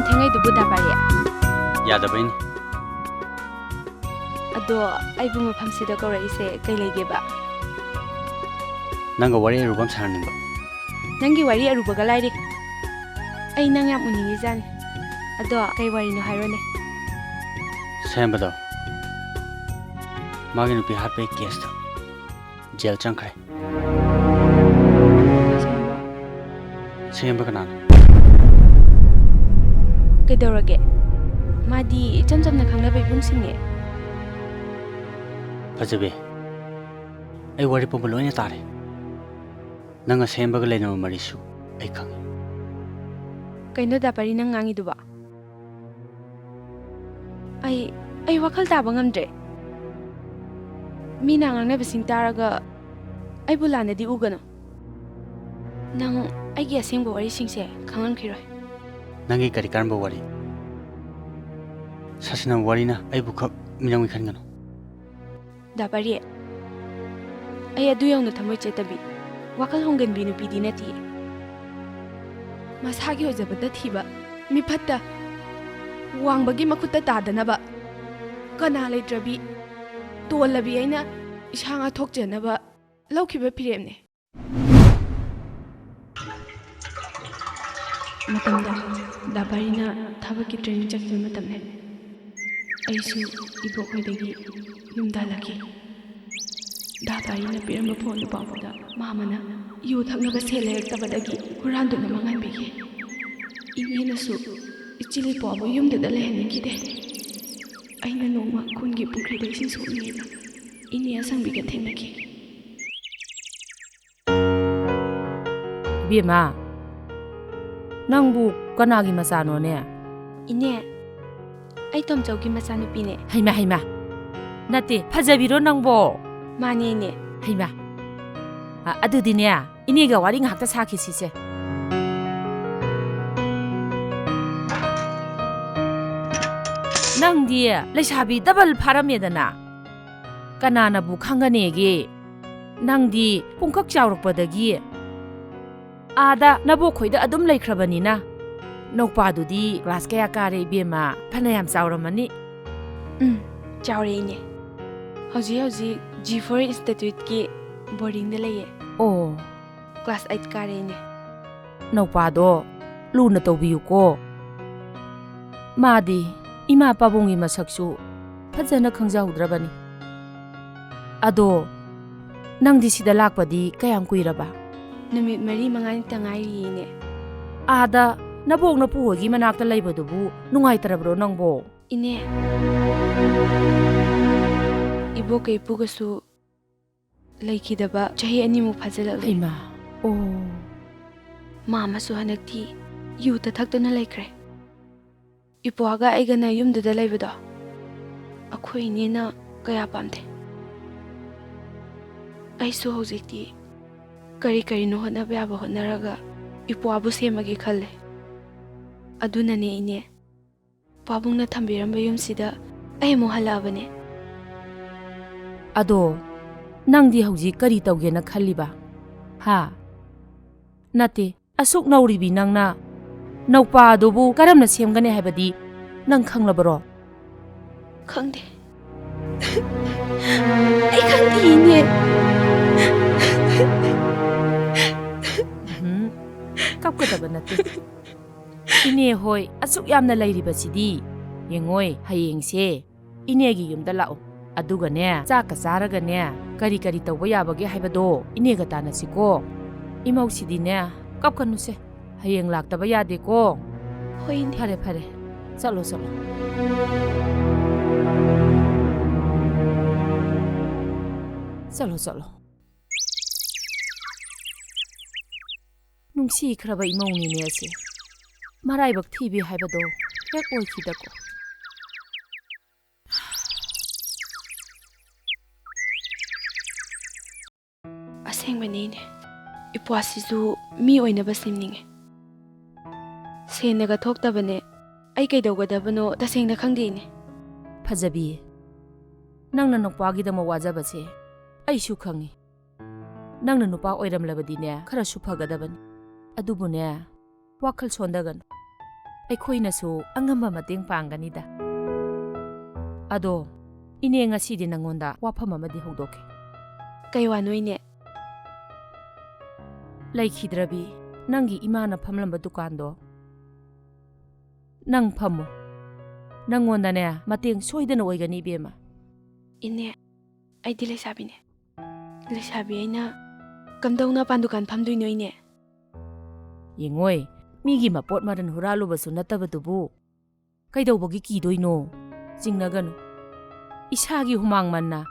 ꯊꯦꯡꯉꯩꯗꯨꯕꯨ ꯗꯥ ꯄꯥꯔꯤ? ꯌꯥꯗꯕꯩꯅꯤ꯫ ꯑꯗꯣ ꯑꯩꯕꯨ ꯃꯐꯝꯁꯤꯗ ꯀꯧꯔꯛꯏꯁꯦ ꯀꯩ ꯂꯩꯒꯦꯕ? ꯅꯪꯒ ꯋꯥꯔꯤ ꯑꯔꯨꯕ ꯑꯃ ꯁꯥꯟꯅꯅꯤꯡꯕ꯫ ꯅꯪꯒꯤ ꯋꯥꯔꯤ ꯑꯔꯨꯕꯒ ꯂꯥꯏꯔꯤ꯫ ꯑꯩ ꯅꯪ ꯌꯥꯝ ꯎꯅꯤꯡꯉꯤꯖꯥꯠꯅꯤ꯫ ꯑꯗꯣ ꯀꯩ ꯋꯥꯔꯤꯅꯣ ꯍꯥꯏꯔꯣꯅꯦ꯫ ꯁꯦꯝꯕꯗꯣ ꯃꯥꯒꯤ ꯅꯨꯄꯤ ꯍꯥꯠꯄꯒꯤ ꯀꯦꯁꯇ ꯖꯦꯜ ꯆꯪꯈ꯭ꯔꯦ꯫ ꯁꯦꯝꯕ ꯀꯅꯥꯅꯣ? ꯀꯩꯗꯧꯔꯒꯦ? ꯃꯥꯗꯤ ꯏꯆꯝ ꯆꯝꯅ ꯈꯪꯅꯕ ꯏꯕꯨꯡꯁꯤꯡꯅꯦ꯫ ꯐꯖꯕꯤ, ꯑꯩ ꯋꯥꯔꯤ ꯄꯨꯝꯕ ꯂꯣꯏꯅ ꯇꯥꯔꯦ꯫ ꯅꯪ ꯑꯁꯦꯡꯕꯒ ꯂꯩꯅꯕ ꯃꯔꯤꯁꯨ ꯑꯩ ꯈꯪꯉꯤ꯫ ꯀꯩꯅꯣ ꯗꯥ ꯄꯔꯤ ꯅꯪ ꯉꯥꯡꯉꯤꯗꯨꯕꯣ? ꯑꯩ, ꯑꯩ ꯋꯥꯈꯜ ꯇꯥꯕ ꯉꯝꯗ꯭ꯔꯦ꯫ ꯃꯤꯅ ꯉꯥꯡꯅꯕꯁꯤꯡ ꯇꯥꯔꯒ ꯑꯩꯕꯨ ꯂꯥꯟꯅꯗꯤ ꯎꯒꯅꯨ꯫ ꯅꯪ ꯑꯩꯒꯤ ꯑꯁꯦꯡꯕ ꯋꯥꯔꯤꯁꯤꯡꯁꯦ ꯈꯪꯂꯝꯈꯤꯔꯣꯏ꯫ ꯅꯪꯒꯤ ꯀꯔꯤ ꯀꯔꯝꯕ ꯋꯥꯔꯤ? ꯁꯥꯁꯤꯟꯅꯕ ꯋꯥꯔꯤꯅ ꯑꯩꯕꯨ ꯈꯛ ꯃꯤꯅꯝꯒꯤ ꯈꯟꯒꯅꯨ꯫ ꯗꯥ ꯄꯥꯔꯤ, ꯑꯩ ꯑꯗꯨ ꯌꯧꯅ ꯊꯃꯣꯏ ꯆꯦꯠꯇꯕꯤ, ꯋꯥꯈꯜ ꯍꯣꯡꯒꯟꯕꯤ ꯅꯨꯄꯤꯗꯤ ꯅꯠꯇꯤꯌꯦ꯫ ꯃꯁꯥꯒꯤ ꯑꯣꯏꯖꯕꯇ ꯊꯤꯕ, ꯃꯤꯐꯠꯇ, ꯋꯥꯡꯕꯒꯤ ꯃꯈꯨꯠꯇ ꯇꯥꯗꯅꯕ, ꯀꯅꯥ ꯂꯩꯇ꯭ꯔꯕꯤ, ꯇꯣꯜꯂꯕꯤ ꯑꯩꯅ ꯏꯁꯥ ꯉꯥꯛꯊꯣꯛꯆꯅꯕ ꯂꯧꯈꯤꯕ ꯐꯤꯔꯦꯞꯅꯦ꯫ ꯃꯇꯝꯗ ꯗꯥ ꯄꯥꯔꯤꯅ ꯊꯕꯛꯀꯤ training ꯆꯠꯈꯤꯕ ꯃꯇꯝꯅꯦ꯫ ꯑꯩꯁꯨ ꯏꯕꯣꯛ ꯍꯣꯏꯗꯒꯤ ꯌꯨꯝꯗ ꯍꯜꯂꯛꯈꯤ꯫ ꯗꯥ ꯄꯥꯔꯤꯅ ꯄꯤꯔꯝꯕ ꯐꯣꯟꯗꯨ ꯄꯥꯎꯕꯗ ꯃꯥꯃꯅ ꯌꯨ ꯊꯛꯅꯕ ꯁꯦꯜ ꯂꯩꯔꯛꯇꯕꯗꯒꯤ ꯍꯨꯔꯥꯟꯗꯨꯅ ꯃꯥꯡꯍꯟꯕꯤꯈꯤ꯫ ꯏꯅꯦꯅꯁꯨ ꯏꯆꯤꯜ ꯏꯄ꯭ꯋꯥꯕꯨ ꯌꯨꯝꯗꯨꯗ ꯂꯩꯍꯟꯅꯤꯡꯈꯤꯗꯦ꯫ ꯑꯩꯅ ꯅꯣꯡꯃ ꯈꯨꯟꯒꯤ ꯄꯨꯈ꯭ꯔꯤꯗ ꯏꯁꯤꯡ ꯁꯣꯛꯂꯤꯉꯩꯗ ꯏꯅꯦ ꯑꯁꯪꯕꯤꯒ ꯊꯦꯡꯅꯈꯤ꯫ ꯏꯕꯦꯝꯃ, ꯅꯪꯕꯨ ꯀꯅꯥꯒꯤ ꯃꯆꯥꯅꯣꯅꯦ? ꯏꯅꯦ, ꯑꯩ ꯇꯣꯝꯆꯧꯒꯤ ꯃꯆꯥꯅꯨꯄꯤꯅꯦ꯫ ꯍꯩꯃꯥ, ꯍꯩꯃꯥ, ꯅꯠꯇꯦ, ꯐꯖꯕꯤꯔꯣ ꯅꯪꯕꯣ? ꯃꯥꯅꯦ, ꯏꯅꯦ꯫ ꯍꯩꯃꯥ, ꯑ, ꯑꯗꯨꯗꯤꯅꯦ, ꯏꯅꯦꯒ ꯋꯥꯔꯤ ꯉꯥꯏꯍꯥꯛꯇ ꯁꯥꯈꯤꯁꯤꯁꯦ꯫ ꯅꯪꯗꯤ ꯂꯩꯁꯥꯕꯤ double ꯐꯥꯔꯝꯃꯦꯗꯅ, ꯀꯅꯥꯅꯕꯨ ꯈꯪꯒꯅꯦꯒꯦ? ꯅꯪꯗꯤ ꯄꯨꯡꯀꯛ ꯆꯥꯎꯔꯛꯄꯗꯒꯤ ꯑꯥꯗ ꯅꯕꯣꯛꯈꯣꯏꯗ ꯑꯗꯨꯝ ꯂꯩꯈ꯭ꯔꯕꯅꯤꯅ, ꯅꯧꯄꯥꯗꯨꯗꯤ ꯀ꯭ꯂꯥꯁ ꯀꯌꯥ ꯀꯥꯔꯦ ꯏꯕꯦꯝꯃ? ꯐꯅꯌꯥꯝ ꯆꯥꯎꯔꯝꯃꯅꯤ꯫ ꯎꯝ, ꯆꯥꯎꯔꯦ ꯏꯅꯦ꯫ ꯍꯧꯖꯤꯛ ꯍꯧꯖꯤꯛ ꯖꯤ ꯐꯣꯔ ꯏꯟꯁꯇꯤꯇ꯭ꯌꯨꯠꯀꯤ ꯕꯣꯔꯗꯤꯡꯗ ꯂꯩꯌꯦ꯫ ꯑꯣ꯫ ꯀ꯭ꯂꯥꯁ ꯑꯩꯠ ꯀꯥꯔꯦ ꯏꯅꯦ꯫ ꯅꯧꯄꯥꯗꯣ ꯂꯨꯅ ꯇꯧꯕꯤꯌꯨꯀꯣ꯫ ꯃꯥꯗꯤ ꯏꯃꯥ ꯄꯥꯕꯨꯡꯒꯤ ꯃꯁꯛꯁꯨ ꯐꯖꯅ ꯈꯪꯖꯍꯧꯗ꯭ꯔꯕꯅꯤ꯫ ꯑꯗꯣ ꯅꯪꯗꯤ ꯁꯤꯗ ꯂꯥꯛꯄꯗꯤ ꯀꯌꯥꯝ ꯀꯨꯏꯔꯕ? ꯅꯨꯃꯤꯠ ꯃꯔꯤ ꯃꯉꯥꯅꯤꯇ ꯉꯥꯏꯔꯤꯌꯦ ꯏꯅꯦ꯫ ꯑꯥꯗ ꯅꯕꯣꯛ ꯅꯄꯨ ꯍꯣꯏꯒꯤ ꯃꯅꯥꯛꯇ ꯂꯩꯕꯗꯨꯕꯨ ꯅꯨꯡꯉꯥꯏꯇ꯭ꯔꯕ꯭ꯔꯣ ꯅꯪꯕꯣ? ꯏꯅꯦ, ꯏꯕꯣꯛꯀ ꯏꯄꯨꯒꯁꯨ ꯂꯩꯈꯤꯗꯕ ꯆꯍꯤ ꯑꯅꯤꯃꯨꯛ ꯐꯥꯖꯤꯜꯂꯛꯂꯦ꯫ ꯍꯩꯃꯥ, ꯑꯣ꯫ ꯃꯥ ꯑꯃꯁꯨ ꯍꯟꯗꯛꯇꯤ ꯌꯨ ꯊꯛꯇꯨꯅ ꯂꯩꯈ꯭ꯔꯦ꯫ ꯏꯄ꯭ꯋꯥꯒ ꯑꯩꯒꯅ ꯌꯨꯝꯗꯨꯗ ꯂꯩꯕꯗꯣ ꯑꯩꯈꯣꯏ ꯏꯅꯦꯅ ꯀꯌꯥ ꯄꯥꯝꯗꯦ꯫ ꯑꯩꯁꯨ ꯍꯧꯖꯤꯛꯇꯤ ꯀꯔꯤ ꯀꯔꯤꯅꯣ ꯍꯣꯠꯅꯕ ꯌꯥꯕ ꯍꯣꯠꯅꯔꯒ ꯏꯄ꯭ꯋꯥꯕꯨ ꯁꯦꯝꯃꯒꯦ ꯈꯜꯂꯦ꯫ ꯑꯗꯨꯅꯅꯦ ꯏꯅꯦ, ꯄꯥꯕꯨꯡꯅ ꯊꯝꯕꯤꯔꯝꯕ ꯌꯨꯝꯁꯤꯗ ꯑꯩ ꯑꯃꯨꯛ ꯍꯜꯂꯛꯑꯕꯅꯦ꯫ ꯑꯗꯣ ꯅꯪꯗꯤ ꯍꯧꯖꯤꯛ ꯀꯔꯤ ꯇꯧꯒꯦꯅ ꯈꯜꯂꯤꯕ? ꯍꯥ? ꯅꯠꯇꯦ, ꯑꯁꯨꯛ ꯅꯧꯔꯤꯕꯤ ꯅꯪꯅ ꯅꯧꯄꯥ ꯑꯗꯨꯕꯨ ꯀꯔꯝꯅ ꯁꯦꯝꯒꯅꯤ ꯍꯥꯏꯕꯗꯤ ꯅꯪ ꯈꯪꯂꯕꯔꯣ? ꯈꯪꯗꯦ꯫ ꯑꯩ ꯈꯪꯗꯦ, ꯏꯅꯦ꯫ ꯎꯝ, ꯀꯞꯀꯗꯕ ꯅꯠꯇꯦ꯫ ꯏꯅꯦ ꯍꯣꯏ ꯑꯁꯨꯛ ꯌꯥꯝꯅ ꯂꯩꯔꯤꯕꯁꯤꯗꯤ꯫ ꯌꯦꯡꯉꯣꯏ, ꯍꯌꯦꯡꯁꯦ ꯏꯅꯦꯒꯤ ꯌꯨꯝꯗ ꯂꯥꯛꯑꯣ꯫ ꯑꯗꯨꯒꯅꯦ, ꯆꯥꯛꯀ ꯆꯥꯔꯒꯅꯦ, ꯀꯔꯤ ꯀꯔꯤ ꯇꯧꯕ ꯌꯥꯕꯒꯦ ꯍꯥꯏꯕꯗꯣ ꯏꯅꯦꯒ ꯇꯥꯟꯅꯁꯤꯀꯣ꯫ ꯏꯃꯧꯁꯤꯗꯤꯅꯦ, ꯀꯞꯀꯅꯨꯁꯦ꯫ ꯍꯌꯦꯡ ꯂꯥꯛꯇꯕ ꯌꯥꯗꯦꯀꯣ꯫ ꯍꯣꯏ, ꯏꯅꯦ꯫ ꯐꯔꯦ, ꯐꯔꯦ꯫ ꯆꯠꯂꯣ, ꯆꯠꯂꯣ꯫ ꯆꯠꯂꯣ, ꯆꯠꯂꯣ꯫ ꯅꯨꯡꯁꯤꯈ꯭ꯔꯕ ꯏꯃꯧꯅꯤꯅꯦ ꯑꯁꯤ꯫ ꯃꯔꯥꯏꯕꯛ ꯊꯤꯕꯤ ꯍꯥꯏꯕꯗꯣ ꯍꯦꯛ ꯑꯣꯏꯈꯤꯗꯀꯣ꯫ ꯑꯁꯦꯡꯕꯅꯦ, ꯏꯅꯦ꯫ ꯏꯄ꯭ꯋꯥꯁꯤꯁꯨ ꯃꯤ ꯑꯣꯏꯅꯕ ꯁꯦꯝꯅꯤꯡꯉꯦ꯫ ꯁꯦꯟꯅꯒ ꯊꯣꯛꯇꯕꯅꯦ꯫ ꯑꯩ ꯀꯩꯗꯧꯒꯗꯕꯅꯣ ꯇꯁꯦꯡꯅ ꯈꯪꯗꯦ, ꯏꯅꯦ꯫ ꯐꯖꯕꯤ, ꯅꯪꯅ ꯅꯨꯄꯥꯒꯤꯗꯃꯛ ꯋꯥꯖꯕꯁꯦ ꯑꯩꯁꯨ ꯈꯪꯉꯤ꯫ ꯅꯪꯅ ꯅꯨꯄꯥ ꯑꯣꯏꯔꯝꯂꯕꯗꯤꯅꯦ, ꯈꯔꯁꯨ ꯐꯒꯗꯕꯅꯤ꯫ ꯑꯗꯨꯕꯨꯅꯦ, ꯋꯥꯈꯜ ꯁꯣꯟꯊꯒꯅꯨ꯫ ꯑꯩꯈꯣꯏꯅꯁꯨ ꯑꯉꯝꯕ ꯃꯇꯦꯡ ꯄꯥꯡꯒꯅꯤꯗ꯫ ꯑꯗꯣ, ꯏꯅꯦ, ꯉꯁꯤꯗꯤ ꯅꯪꯉꯣꯟꯗ ꯋꯥꯐꯝ ꯑꯃꯗꯤ ꯍꯧꯗꯣꯛꯀꯦ꯫ ꯀꯩ ꯋꯥꯅꯣ, ꯏꯅꯦ? ꯂꯩꯈꯤꯗ꯭ꯔꯕꯤ, ꯅꯪꯒꯤ ꯏꯃꯥꯅ ꯐꯝꯂꯝꯕ ꯗꯨꯀꯥꯟꯗꯣ ꯅꯪ ꯐꯝꯃꯨ꯫ ꯅꯪꯉꯣꯟꯗꯅꯦ ꯃꯇꯦꯡ ꯁꯣꯏꯗꯅ ꯑꯣꯏꯒꯅꯤ, ꯏꯕꯦꯝꯃ꯫ ꯏꯅꯦ, ꯑꯩꯗꯤ ꯂꯩꯁꯥꯕꯤꯅꯦ꯫ ꯂꯩꯁꯥꯕꯤ ꯑꯩꯅ ꯀꯝꯗꯧꯅ ꯄꯥꯟ ꯗꯨꯀꯥꯟ ꯐꯝꯗꯣꯏꯅꯣ, ꯏꯅꯦ? ꯌꯦꯡꯉꯣꯏ, ꯃꯤꯒꯤ ꯃꯄꯣꯠ ꯃꯔꯟ ꯍꯨꯔꯥꯜꯂꯨꯕꯁꯨ ꯅꯠꯇꯕꯗꯨꯕꯨ ꯀꯩꯗꯧꯕꯒꯤ ꯀꯤꯗꯣꯏꯅꯣ? ꯆꯤꯡꯅꯒꯅꯨ꯫ ꯏꯁꯥꯒꯤ ꯍꯨꯃꯥꯡ ꯃꯟꯅ,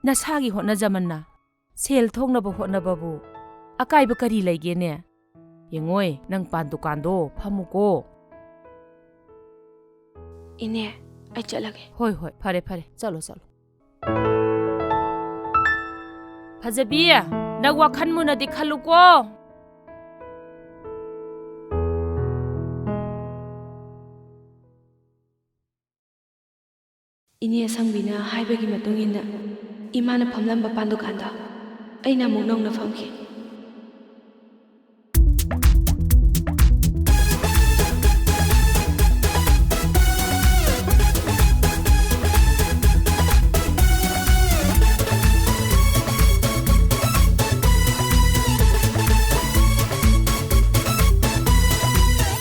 ꯅꯁꯥꯒꯤ ꯍꯣꯠꯅꯖꯃꯟꯅ ꯁꯦꯜ ꯊꯣꯛꯅꯕ ꯍꯣꯠꯅꯕꯕꯨ ꯑꯀꯥꯏꯕ ꯀꯔꯤ ꯂꯩꯒꯦꯅꯦ? ꯌꯦꯡꯉꯣꯏ, ꯅꯪ ꯄꯥꯟ ꯗꯨꯀꯥꯟꯗꯣ ꯐꯝꯃꯨꯀꯣ꯫ ꯏꯅꯦ, ꯑꯩ ꯆꯠꯂꯒꯦ꯫ ꯍꯣꯏ, ꯍꯣꯏ, ꯐꯔꯦ, ꯐꯔꯦ, ꯆꯠꯂꯣ, ꯆꯠꯂꯣ꯫ ꯐꯖꯕꯤ, ꯅꯪ ꯋꯥꯈꯜ ꯃꯨꯟꯅꯗꯤ ꯈꯜꯂꯨꯀꯣ꯫ ꯏꯅꯦ ꯑꯁꯪꯕꯤꯅ ꯍꯥꯏꯕꯒꯤ ꯃꯇꯨꯡ ꯏꯟꯅ ꯏꯃꯥꯅ ꯐꯝꯂꯝꯕ ꯄꯥꯟ ꯗꯨꯀꯥꯟꯗꯣ ꯑꯩꯅ ꯑꯃꯨꯛ ꯅꯧꯅ ꯐꯝꯈꯤ꯫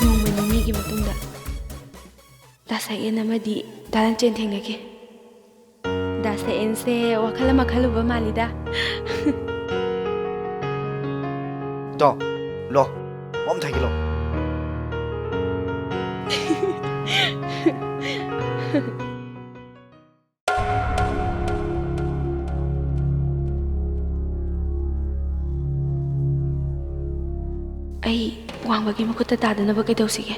ꯅꯣꯡꯃ ꯅꯤꯅꯤꯒꯤ ꯃꯇꯨꯡꯗ ꯗꯥ ꯁꯛꯍꯦꯟ ꯑꯃꯗꯤ ꯗꯥ ꯂꯟꯆꯦꯟ ꯊꯦꯡꯅꯈꯤ꯫ ꯗꯥ ꯁꯛꯍꯦꯟꯁꯦ ꯋꯥꯈꯜ ꯑꯃ ꯈꯜꯂꯨꯕ ꯃꯥꯜꯂꯤꯗ꯫ ꯗꯣ, ꯂꯣ, ꯃꯝ ꯊꯥꯏꯒꯤ ꯂꯣ꯫ ꯑꯩ ꯋꯥꯡꯕꯒꯤ ꯃꯈꯨꯠꯇ ꯇꯥꯗꯅꯕ ꯀꯩꯗꯧꯁꯤꯒꯦ?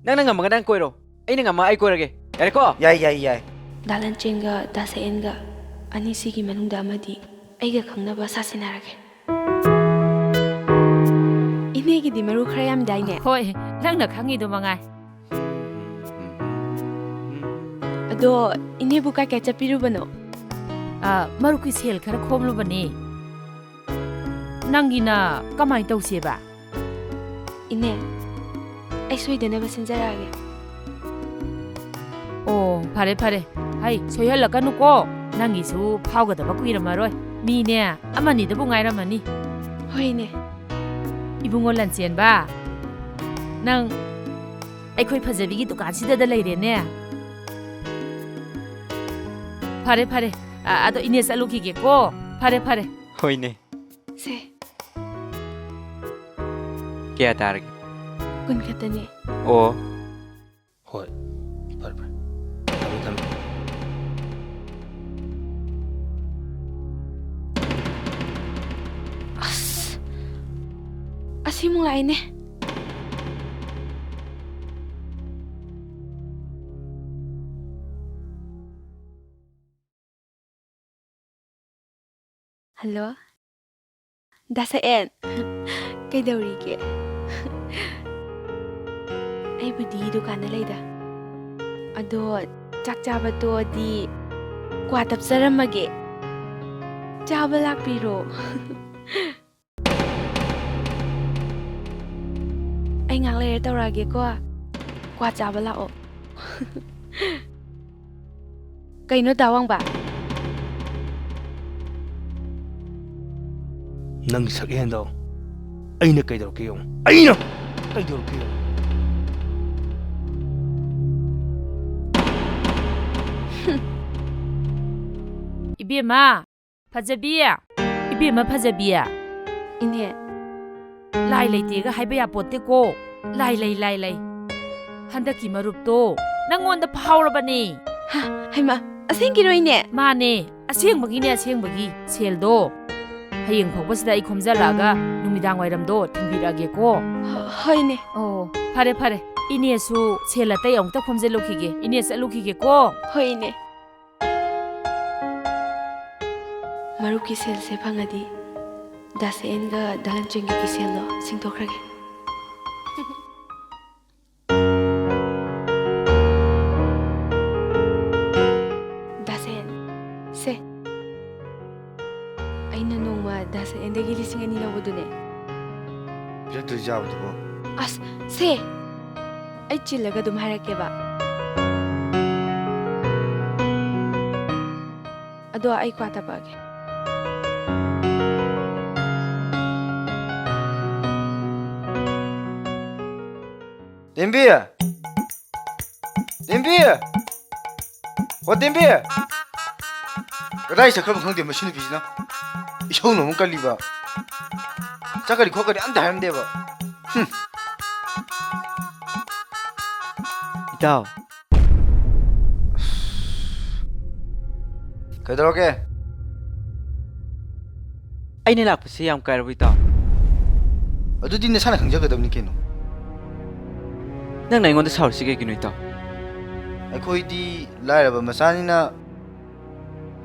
ꯅꯪꯅ ꯉꯝꯃꯒ ꯅꯪ ꯀꯣꯏꯔꯣ, ꯑꯩꯅ ꯉꯝꯃꯒ ꯑꯩ ꯀꯣꯏꯔꯒꯦ꯫ ꯌꯥꯔꯦꯀꯣ? ꯌꯥꯏ, ꯌꯥꯏ, ꯌꯥꯏ꯫ ꯗꯥ ꯂꯟꯆꯦꯟꯒ ꯗꯥ ꯁꯛꯍꯦꯟꯒ ꯑꯅꯤꯁꯤꯒꯤ ꯃꯅꯨꯡꯗ ꯑꯃꯗꯤ ꯑꯩꯒ ꯈꯪꯅꯕ ꯁꯥꯁꯤꯟꯅꯔꯒꯦ꯫ ꯏꯅꯦꯒꯤꯗꯤ ꯃꯔꯨ ꯈꯔ ꯌꯥꯝꯗꯥꯏꯅꯦ? ꯍꯣꯏ, ꯅꯪꯅ ꯈꯪꯉꯤꯗꯣ ꯃꯉꯥꯏ꯫ ꯑꯗꯣ ꯏꯅꯦꯕꯨ ꯀꯥꯏ ꯀꯥꯏ ꯆꯠꯄꯤꯔꯨꯕꯅꯣ? ꯑ, ꯃꯔꯨꯞꯀꯤ ꯁꯦꯜ ꯈꯔ ꯈꯣꯝꯂꯨꯕꯅꯤ꯫ ꯅꯪꯒꯤꯅ ꯀꯃꯥꯏꯅ ꯇꯧꯁꯦꯕ? ꯏꯅꯦ, ꯑꯩ ꯁꯣꯏꯗꯅꯕ ꯁꯤꯟꯖꯔꯛꯑꯒꯦ꯫ ꯑꯣ, ꯐꯔꯦ, ꯐꯔꯦ꯫ ꯍꯩ, ꯁꯣꯏꯍꯜꯂꯛꯀꯅꯨꯀꯣ꯫ ꯅꯪꯒꯤꯁꯨ ꯐꯥꯎꯒꯗꯕ ꯀꯨꯏꯔꯝꯃꯔꯣꯏ꯫ ꯃꯤꯅꯦ, ꯑꯃꯅꯤꯗꯕꯨ ꯉꯥꯏꯔꯝꯃꯅꯤ꯫ ꯍꯣꯏꯅꯦ꯫ ꯏꯕꯨꯡꯉꯣ ꯂꯟꯆꯦꯟꯕ, ꯅꯪ ꯑꯩꯈꯣꯏ ꯐꯖꯕꯤꯒꯤ ꯗꯨꯀꯥꯟꯁꯤꯗꯗ ꯂꯩꯔꯦꯅꯦ꯫ ꯐꯔꯦ, ꯐꯔꯦ꯫ ꯑ, ꯑꯗꯣ ꯏꯅꯦ ꯆꯠꯂꯨꯈꯤꯒꯦꯀꯣ꯫ ꯐꯔꯦ, ꯐꯔꯦ꯫ ꯍꯣꯏꯅꯦ꯫ ꯁꯦ꯫ ꯀꯌꯥ ꯇꯥꯔꯒꯦ? ꯀꯨꯟ ꯈꯛꯇꯅꯦ꯫ ꯑꯣ꯫ ꯍꯣꯏ, ꯐꯔꯦ, ꯐꯔꯦ꯫ ꯊꯝꯃꯦ, ꯊꯝꯃꯦ꯫ ꯑꯁ! ꯑꯁꯤꯃꯨꯛ ꯂꯥꯛꯏꯅꯦ꯫ ꯍꯜꯂꯣ, ꯗꯥ ꯁꯛꯍꯦꯟ꯫ ꯀꯩꯗꯧꯔꯤꯒꯦ? ꯑꯩꯕꯨꯗꯤ ꯗꯨꯀꯥꯟꯗ ꯂꯩꯗ꯫ ꯑꯗꯣ ꯆꯥꯛ ꯆꯥꯕ ꯇꯣꯛꯑꯗꯤ ꯀ꯭ꯋꯥ ꯇꯞꯆꯔꯝꯃꯒꯦ꯫ ꯆꯥꯕ ꯂꯥꯛꯄꯤꯔꯣ꯫ ꯑꯩ ꯉꯥꯏꯍꯥꯛ ꯂꯩꯔ ꯇꯧꯔꯛꯑꯒꯦꯀꯣ꯫ ꯀ꯭ꯋꯥ ꯆꯥꯕ ꯂꯥꯛꯑꯣ꯫ ꯀꯩꯅꯣ, ꯗꯥ ꯋꯥꯡꯕ? ꯅꯪꯒꯤ ꯁꯛꯍꯦꯟꯗꯣ ꯑꯩꯅ ꯀꯩꯗꯧꯔꯛꯀꯦ ꯌꯦꯡꯉꯨ꯫ ꯑꯩꯅ ꯀꯩꯗꯧꯔꯛꯀꯦ ꯌꯦꯡꯉꯨ꯫ ꯏꯕꯦꯝꯃ, ꯐꯖꯕꯤ! ꯏꯕꯦꯝꯃ ꯐꯖꯕꯤ! ꯏꯅꯦ꯫ ꯂꯥꯏ ꯂꯩꯇꯦꯒ ꯍꯥꯏꯕ ꯌꯥꯄꯣꯠꯇꯦꯀꯣ꯫ ꯂꯥꯏ ꯂꯩ, ꯂꯥꯏ ꯂꯩ꯫ ꯍꯟꯗꯛꯀꯤ ꯃꯔꯨꯞꯇꯣ ꯅꯪꯉꯣꯟꯗ ꯐꯥꯎꯔꯕꯅꯦ꯫ ꯍꯥ, ꯍꯩꯃꯥ, ꯑꯁꯦꯡꯀꯤꯔꯣ ꯏꯅꯦ? ꯃꯥꯅꯦ, ꯑꯁꯦꯡꯕꯒꯤꯅꯦ, ꯑꯁꯦꯡꯕꯒꯤ꯫ ꯁꯦꯜꯗꯣ ꯍꯌꯦꯡ ꯐꯥꯎꯕꯁꯤꯗ ꯑꯩ ꯈꯣꯝꯖꯜꯂꯛꯑꯒ ꯅꯨꯃꯤꯗꯥꯡ ꯋꯥꯏꯔꯝꯗꯣ ꯊꯤꯟꯕꯤꯔꯛꯑꯒꯦꯀꯣ꯫ ꯍꯣ-, ꯍꯣꯏꯅꯦ꯫ ꯑꯣ, ꯐꯔꯦ, ꯐꯔꯦ꯫ ꯏꯅꯦꯁꯨ ꯁꯦꯜ ꯑꯇꯩ ꯑꯃꯨꯛꯇ ꯈꯣꯝꯖꯜꯂꯨꯈꯤꯒꯦ꯫ ꯏꯅꯦ ꯆꯠꯂꯨꯈꯤꯒꯦꯀꯣ꯫ ꯍꯣꯏ, ꯏꯅꯦ꯫ ꯃꯔꯨꯞꯀꯤ ꯁꯦꯜꯁꯦ ꯐꯪꯉꯗꯤ ꯗꯥ ꯁꯛꯍꯦꯟꯒ ꯗꯥ ꯂꯟꯆꯦꯟꯒꯤ ꯀꯤꯁꯦꯜꯗꯣ ꯁꯤꯡꯗꯣꯛꯈ꯭ꯔꯒꯦ꯫ ꯗꯥ ꯁꯛꯍꯦꯟ, ꯁꯦ꯫ ꯑꯩꯅ ꯅꯣꯡꯃ ꯗꯥ ꯑꯁ, ꯑꯦꯟꯗꯒꯤ ꯂꯤꯁꯤꯡ ꯑꯅꯤ ꯂꯧꯕꯗꯨꯅꯦ꯫ ꯄꯤꯔꯛꯇ꯭ꯔꯗꯤ ꯌꯥꯕꯗꯨꯕꯣ꯫ ꯑꯁ, ꯁꯦ, ꯑꯩ ꯆꯤꯜꯂꯒ ꯑꯗꯨꯝ ꯍꯥꯏꯔꯛꯀꯦꯕ꯫ ꯑꯗꯣ ꯑꯩ ꯀ꯭ꯋꯥ ꯇꯞꯄꯛꯑꯒꯦ꯫ ꯇꯦꯝꯕꯤ! ꯇꯦꯝꯕꯤ! ꯍꯣ, ꯇꯦꯝꯕꯤ! ꯀꯗꯥꯏ ꯆꯠꯈ꯭ꯔꯕ ꯈꯪꯗꯦ ꯃꯁꯤ ꯅꯨꯄꯤꯁꯤꯅ꯫ ꯏꯁꯧꯅ ꯑꯃꯨꯛ ꯀꯜꯂꯤꯕ꯫ ꯆꯠꯈ꯭ꯔꯗꯤ ꯈꯣꯠꯈ꯭ꯔꯗꯤ ꯑꯝꯇ ꯍꯥꯏꯔꯝꯗꯦꯕ꯫ ꯍꯨꯝ꯫ ꯏꯇꯥꯎ꯫ ꯀꯩꯗꯧꯔꯒꯦ? ꯑꯩꯅ ꯂꯥꯛꯄꯁꯦ ꯌꯥꯝ ꯀꯥꯏꯔꯕ, ꯏꯇꯥꯎ? ꯑꯗꯨꯗꯤ ꯅꯁꯥꯅ ꯈꯪꯖꯒꯗꯕꯅꯤ ꯀꯩꯅꯣ꯫ ꯅꯪꯅ ꯑꯩꯉꯣꯟꯗ ꯁꯥꯎꯔꯤꯁꯤ ꯀꯩꯒꯤꯅꯣ, ꯏꯇꯥꯎ? ꯑꯩꯈꯣꯏꯗꯤ ꯂꯥꯏꯔꯕ ꯃꯆꯥꯅꯤꯅ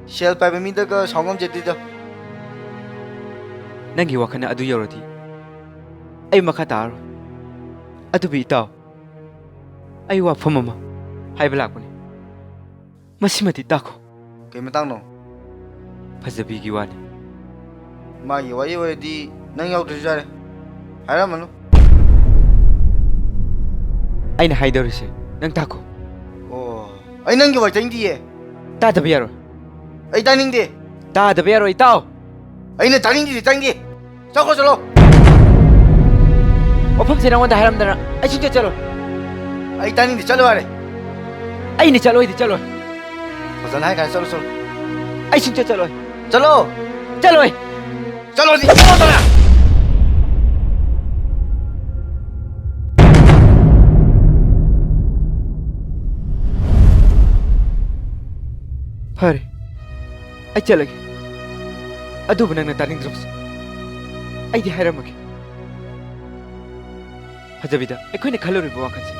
ꯁꯦꯜ ꯄꯥꯏꯕ ꯃꯤꯗꯒ ꯁꯥꯎ ꯉꯝꯖꯗꯦꯗ꯫ ꯅꯪꯒꯤ ꯋꯥꯈꯜꯅ ꯑꯗꯨ ꯌꯧꯔꯗꯤ ꯑꯩ ꯃꯈꯥ ꯇꯥꯔꯔꯣꯏ꯫ ꯑꯗꯨꯕꯨ, ꯏꯇꯥꯎ, ꯑꯩ ꯋꯥꯐꯝ ꯑꯃ ꯍꯥꯏꯕ ꯂꯥꯛꯄꯅꯤ꯫ ꯃꯁꯤꯃꯗꯤ ꯇꯥꯈꯣ꯫ ꯀꯩ ꯃꯇꯥꯡꯅꯣ? ꯐꯖꯕꯤꯒꯤ ꯋꯥꯅꯤ꯫ ꯃꯥꯒꯤ ꯋꯥꯔꯤ ꯑꯣꯏꯔꯗꯤ ꯅꯪ ꯌꯥꯎꯗ꯭ꯔꯁꯨ ꯌꯥꯔꯦ꯫ ꯍꯥꯏꯔꯝꯃꯅꯨ꯫ ꯑꯩꯅ ꯍꯥꯏꯗꯧꯔꯤꯁꯦ ꯅꯪ ꯇꯥꯈꯣ꯫ ꯑꯣ, ꯑꯩ ꯅꯪꯒꯤ ꯋꯥꯔꯤ ꯇꯥꯅꯤꯡꯗꯤꯌꯦ꯫ ꯇꯥꯗꯕ ꯌꯥꯔꯣꯏ꯫ ꯑꯩ ꯇꯥꯅꯤꯡꯗꯦ꯫ ꯇꯥꯗꯕ ꯌꯥꯔꯣꯏ, ꯏꯇꯥꯎ꯫ ꯑꯩꯅ ꯇꯥꯅꯤꯡꯗꯦꯗꯤ ꯇꯥꯅꯤꯡꯗꯦ꯫ ꯆꯠꯈ꯭ꯔꯣ, ꯆꯠꯂꯣ꯫ ꯋꯥꯐꯝꯁꯦ ꯅꯉꯣꯟꯗ ꯍꯥꯏꯔꯝꯗꯅ ꯑꯩ ꯁꯨꯡꯆꯠ ꯆꯠꯂꯣꯏ꯫ ꯑꯩ ꯇꯥꯅꯤꯡꯗꯦ, ꯆꯠꯂꯣ ꯌꯥꯔꯦ꯫ ꯑꯩꯅ ꯆꯠꯂꯣꯏꯗꯤ ꯆꯠꯂꯣꯏ꯫ ꯐꯖꯅ ꯍꯥꯏ ꯀꯥꯟꯗ ꯆꯠꯂꯣ, ꯆꯠꯂꯣ꯫ ꯑꯩ ꯁꯨꯡꯆꯠ ꯆꯠꯂꯣꯏ꯫ ꯆꯠꯂꯣ꯫ ꯆꯠꯂꯣꯏ꯫ ꯆꯠꯂꯣꯗꯤ ꯆꯠꯂꯣꯗꯅ꯫ ꯐꯔꯦ, ꯑꯩ ꯆꯠꯂꯒꯦ꯫ ꯑꯗꯨꯕꯨ ꯅꯪꯅ ꯇꯥꯅꯤꯡꯗ꯭ꯔꯕꯁꯦ ꯑꯩꯗꯤ ꯍꯥꯏꯔꯝꯃꯒꯦ꯫ ꯐꯖꯕꯤꯗ ꯑꯩꯈꯣꯏꯅ ꯈꯜꯂꯨꯔꯤꯕ ꯋꯥꯈꯜꯁꯦ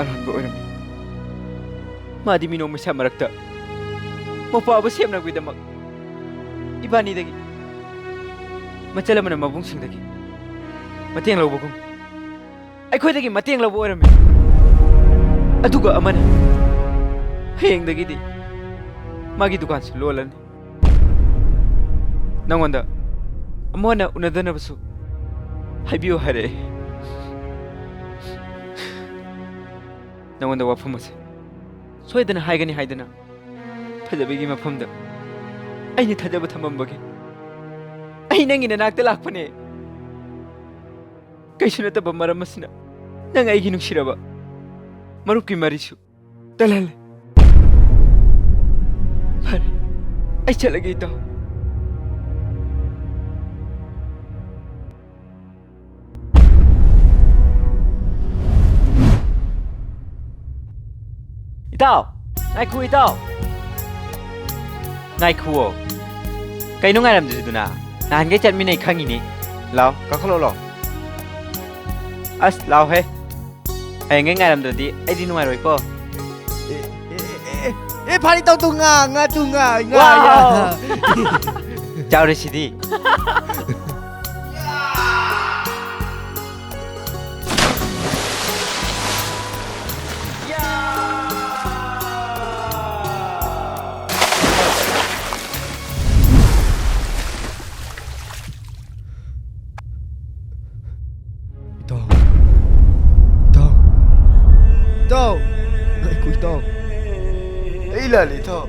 ꯑꯔꯥꯟꯕ ꯑꯣꯏꯔꯝꯃꯤ꯫ ꯃꯥꯗꯤ ꯃꯤꯅꯣꯛ ꯃꯩꯁꯥ ꯃꯔꯛꯇ ꯃꯧꯄ꯭ꯋꯥꯕꯨ ꯁꯦꯝꯅꯕꯒꯤꯗꯃꯛ ꯏꯕꯥꯅꯤꯗꯒꯤ, ꯃꯆꯜ ꯑꯃꯅ ꯃꯕꯨꯡꯁꯤꯡꯗꯒꯤ ꯃꯇꯦꯡ ꯂꯧꯕꯒꯨꯝ, ꯑꯩꯈꯣꯏꯗꯒꯤ ꯃꯇꯦꯡ ꯂꯧꯕ ꯑꯣꯏꯔꯝꯃꯤ꯫ ꯑꯗꯨꯒ ꯑꯃꯅ ꯍꯌꯦꯡꯗꯒꯤꯗꯤ ꯃꯥꯒꯤ ꯗꯨꯀꯥꯟꯁꯨ ꯂꯣꯜꯂꯅꯤ꯫ ꯅꯪꯉꯣꯟꯗ ꯑꯃꯨꯛ ꯍꯟꯅ ꯎꯅꯗꯅꯕꯁꯨ ꯍꯥꯏꯕꯤꯌꯨ ꯍꯥꯏꯔꯛꯑꯦ꯫ ꯅꯉꯣꯟꯗ ꯋꯥꯐꯝ ꯑꯁꯦ ꯁꯣꯏꯗꯅ ꯍꯥꯏꯒꯅꯤ ꯍꯥꯏꯗꯅ ꯐꯖꯕꯤꯒꯤ ꯃꯐꯝꯗ ꯑꯩꯅ ꯊꯥꯖꯕ ꯊꯝꯃꯝꯕꯒꯦ꯫ ꯑꯩ ꯅꯪꯒꯤ ꯅꯅꯥꯛꯇ ꯂꯥꯛꯄꯅꯦ꯫ ꯀꯩꯁꯨ ꯅꯠꯇꯕ ꯃꯔꯝ ꯑꯁꯤꯅ ꯅꯪ ꯑꯩꯒꯤ ꯅꯨꯡꯁꯤꯔꯕ ꯃꯔꯨꯞꯀꯤ ꯃꯔꯤꯁꯨ ꯇꯠꯍꯜꯂꯦ꯫ ꯐꯔꯦ, ꯑꯩ ꯆꯠꯂꯒꯦ, ꯏꯇꯥꯎ꯫ ꯏꯇꯥꯎ! ꯉꯥꯏꯈꯨ, ꯏꯇꯥꯎ! ꯉꯥꯏꯈꯨꯑꯣ꯫ ꯀꯩꯅꯣ ꯉꯥꯏꯔꯝꯗ꯭ꯔꯤꯗꯨꯅ? ꯅꯍꯥꯟꯈꯩ ꯆꯠꯃꯤꯟꯅꯩ ꯈꯪꯉꯤꯅꯤ꯫ ꯂꯥꯎ, ꯀꯥꯈꯠꯂꯣ, ꯂꯥꯎ꯫ ꯑꯁ, ꯂꯥꯎꯍꯦ꯫ ꯍꯌꯦꯡꯈꯩ ꯉꯥꯏꯔꯝꯗ꯭ꯔꯗꯤ ꯑꯩꯗꯤ ꯅꯨꯡꯉꯥꯏꯔꯣꯏꯀꯣ꯫ ꯑꯦ, ꯑꯦ, ꯑꯦ, ꯑꯦ, ꯑꯦ, ꯐꯥꯅꯤ ꯇꯧ, ꯇꯨ ꯉꯥ, ꯉꯥ, ꯇꯨ ꯉꯥ, ꯉꯥ, ꯋꯥꯎ! ꯌꯥ꯫ ꯆꯥꯎꯔꯦ ꯁꯤꯗꯤ꯫ ꯏꯇꯥꯎ꯫ ꯏꯇꯥꯎ꯫ ꯏꯇꯥꯎ꯫ ꯉꯥꯏꯈꯣ, ꯏꯇꯥꯎ꯫ ꯑꯩ ꯂꯥꯜꯂꯦ, ꯏꯇꯥꯎ꯫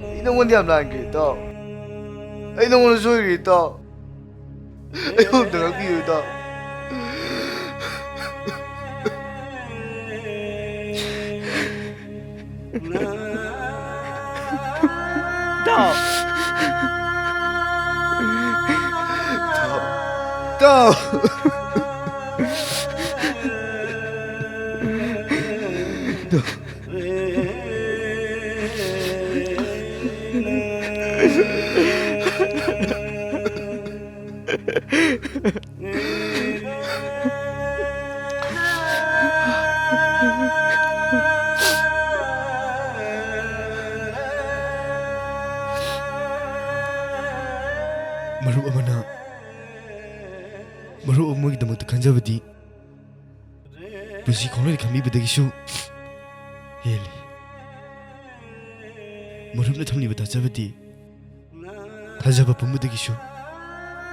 ꯑꯩ ꯅꯉꯣꯟꯗ ꯌꯥꯝ ꯂꯥꯟꯈ꯭ꯔꯦ, ꯏꯇꯥꯎ꯫ ꯑꯩ ꯅꯉꯣꯟꯗ ꯁꯣꯏꯈ꯭ꯔꯦ, ꯏꯇꯥꯎ꯫ ꯑꯩꯕꯨ ꯑꯝꯇ ꯉꯥꯛꯄꯤꯌꯨ, ꯏꯇꯥꯎ꯫ ꯏꯇꯥꯎ꯫ ꯏꯇꯥꯎ꯫ ꯃꯔꯨꯞ ꯑꯃꯅ ꯃꯔꯨꯞ ꯑꯃꯒꯤꯗꯃꯛꯇ ꯈꯟꯖꯕꯗꯤ ꯄꯨꯟꯁꯤ ꯈꯣꯡꯂꯣꯏ ꯈꯟꯕꯤꯕꯗꯒꯤꯁꯨ ꯍꯦꯜꯂꯤ꯫ ꯃꯔꯨꯞꯅ ꯊꯝꯂꯤꯕ ꯊꯥꯖꯕꯗꯤ ꯊꯥꯖꯕ ꯄꯨꯝꯕꯗꯒꯤꯁꯨ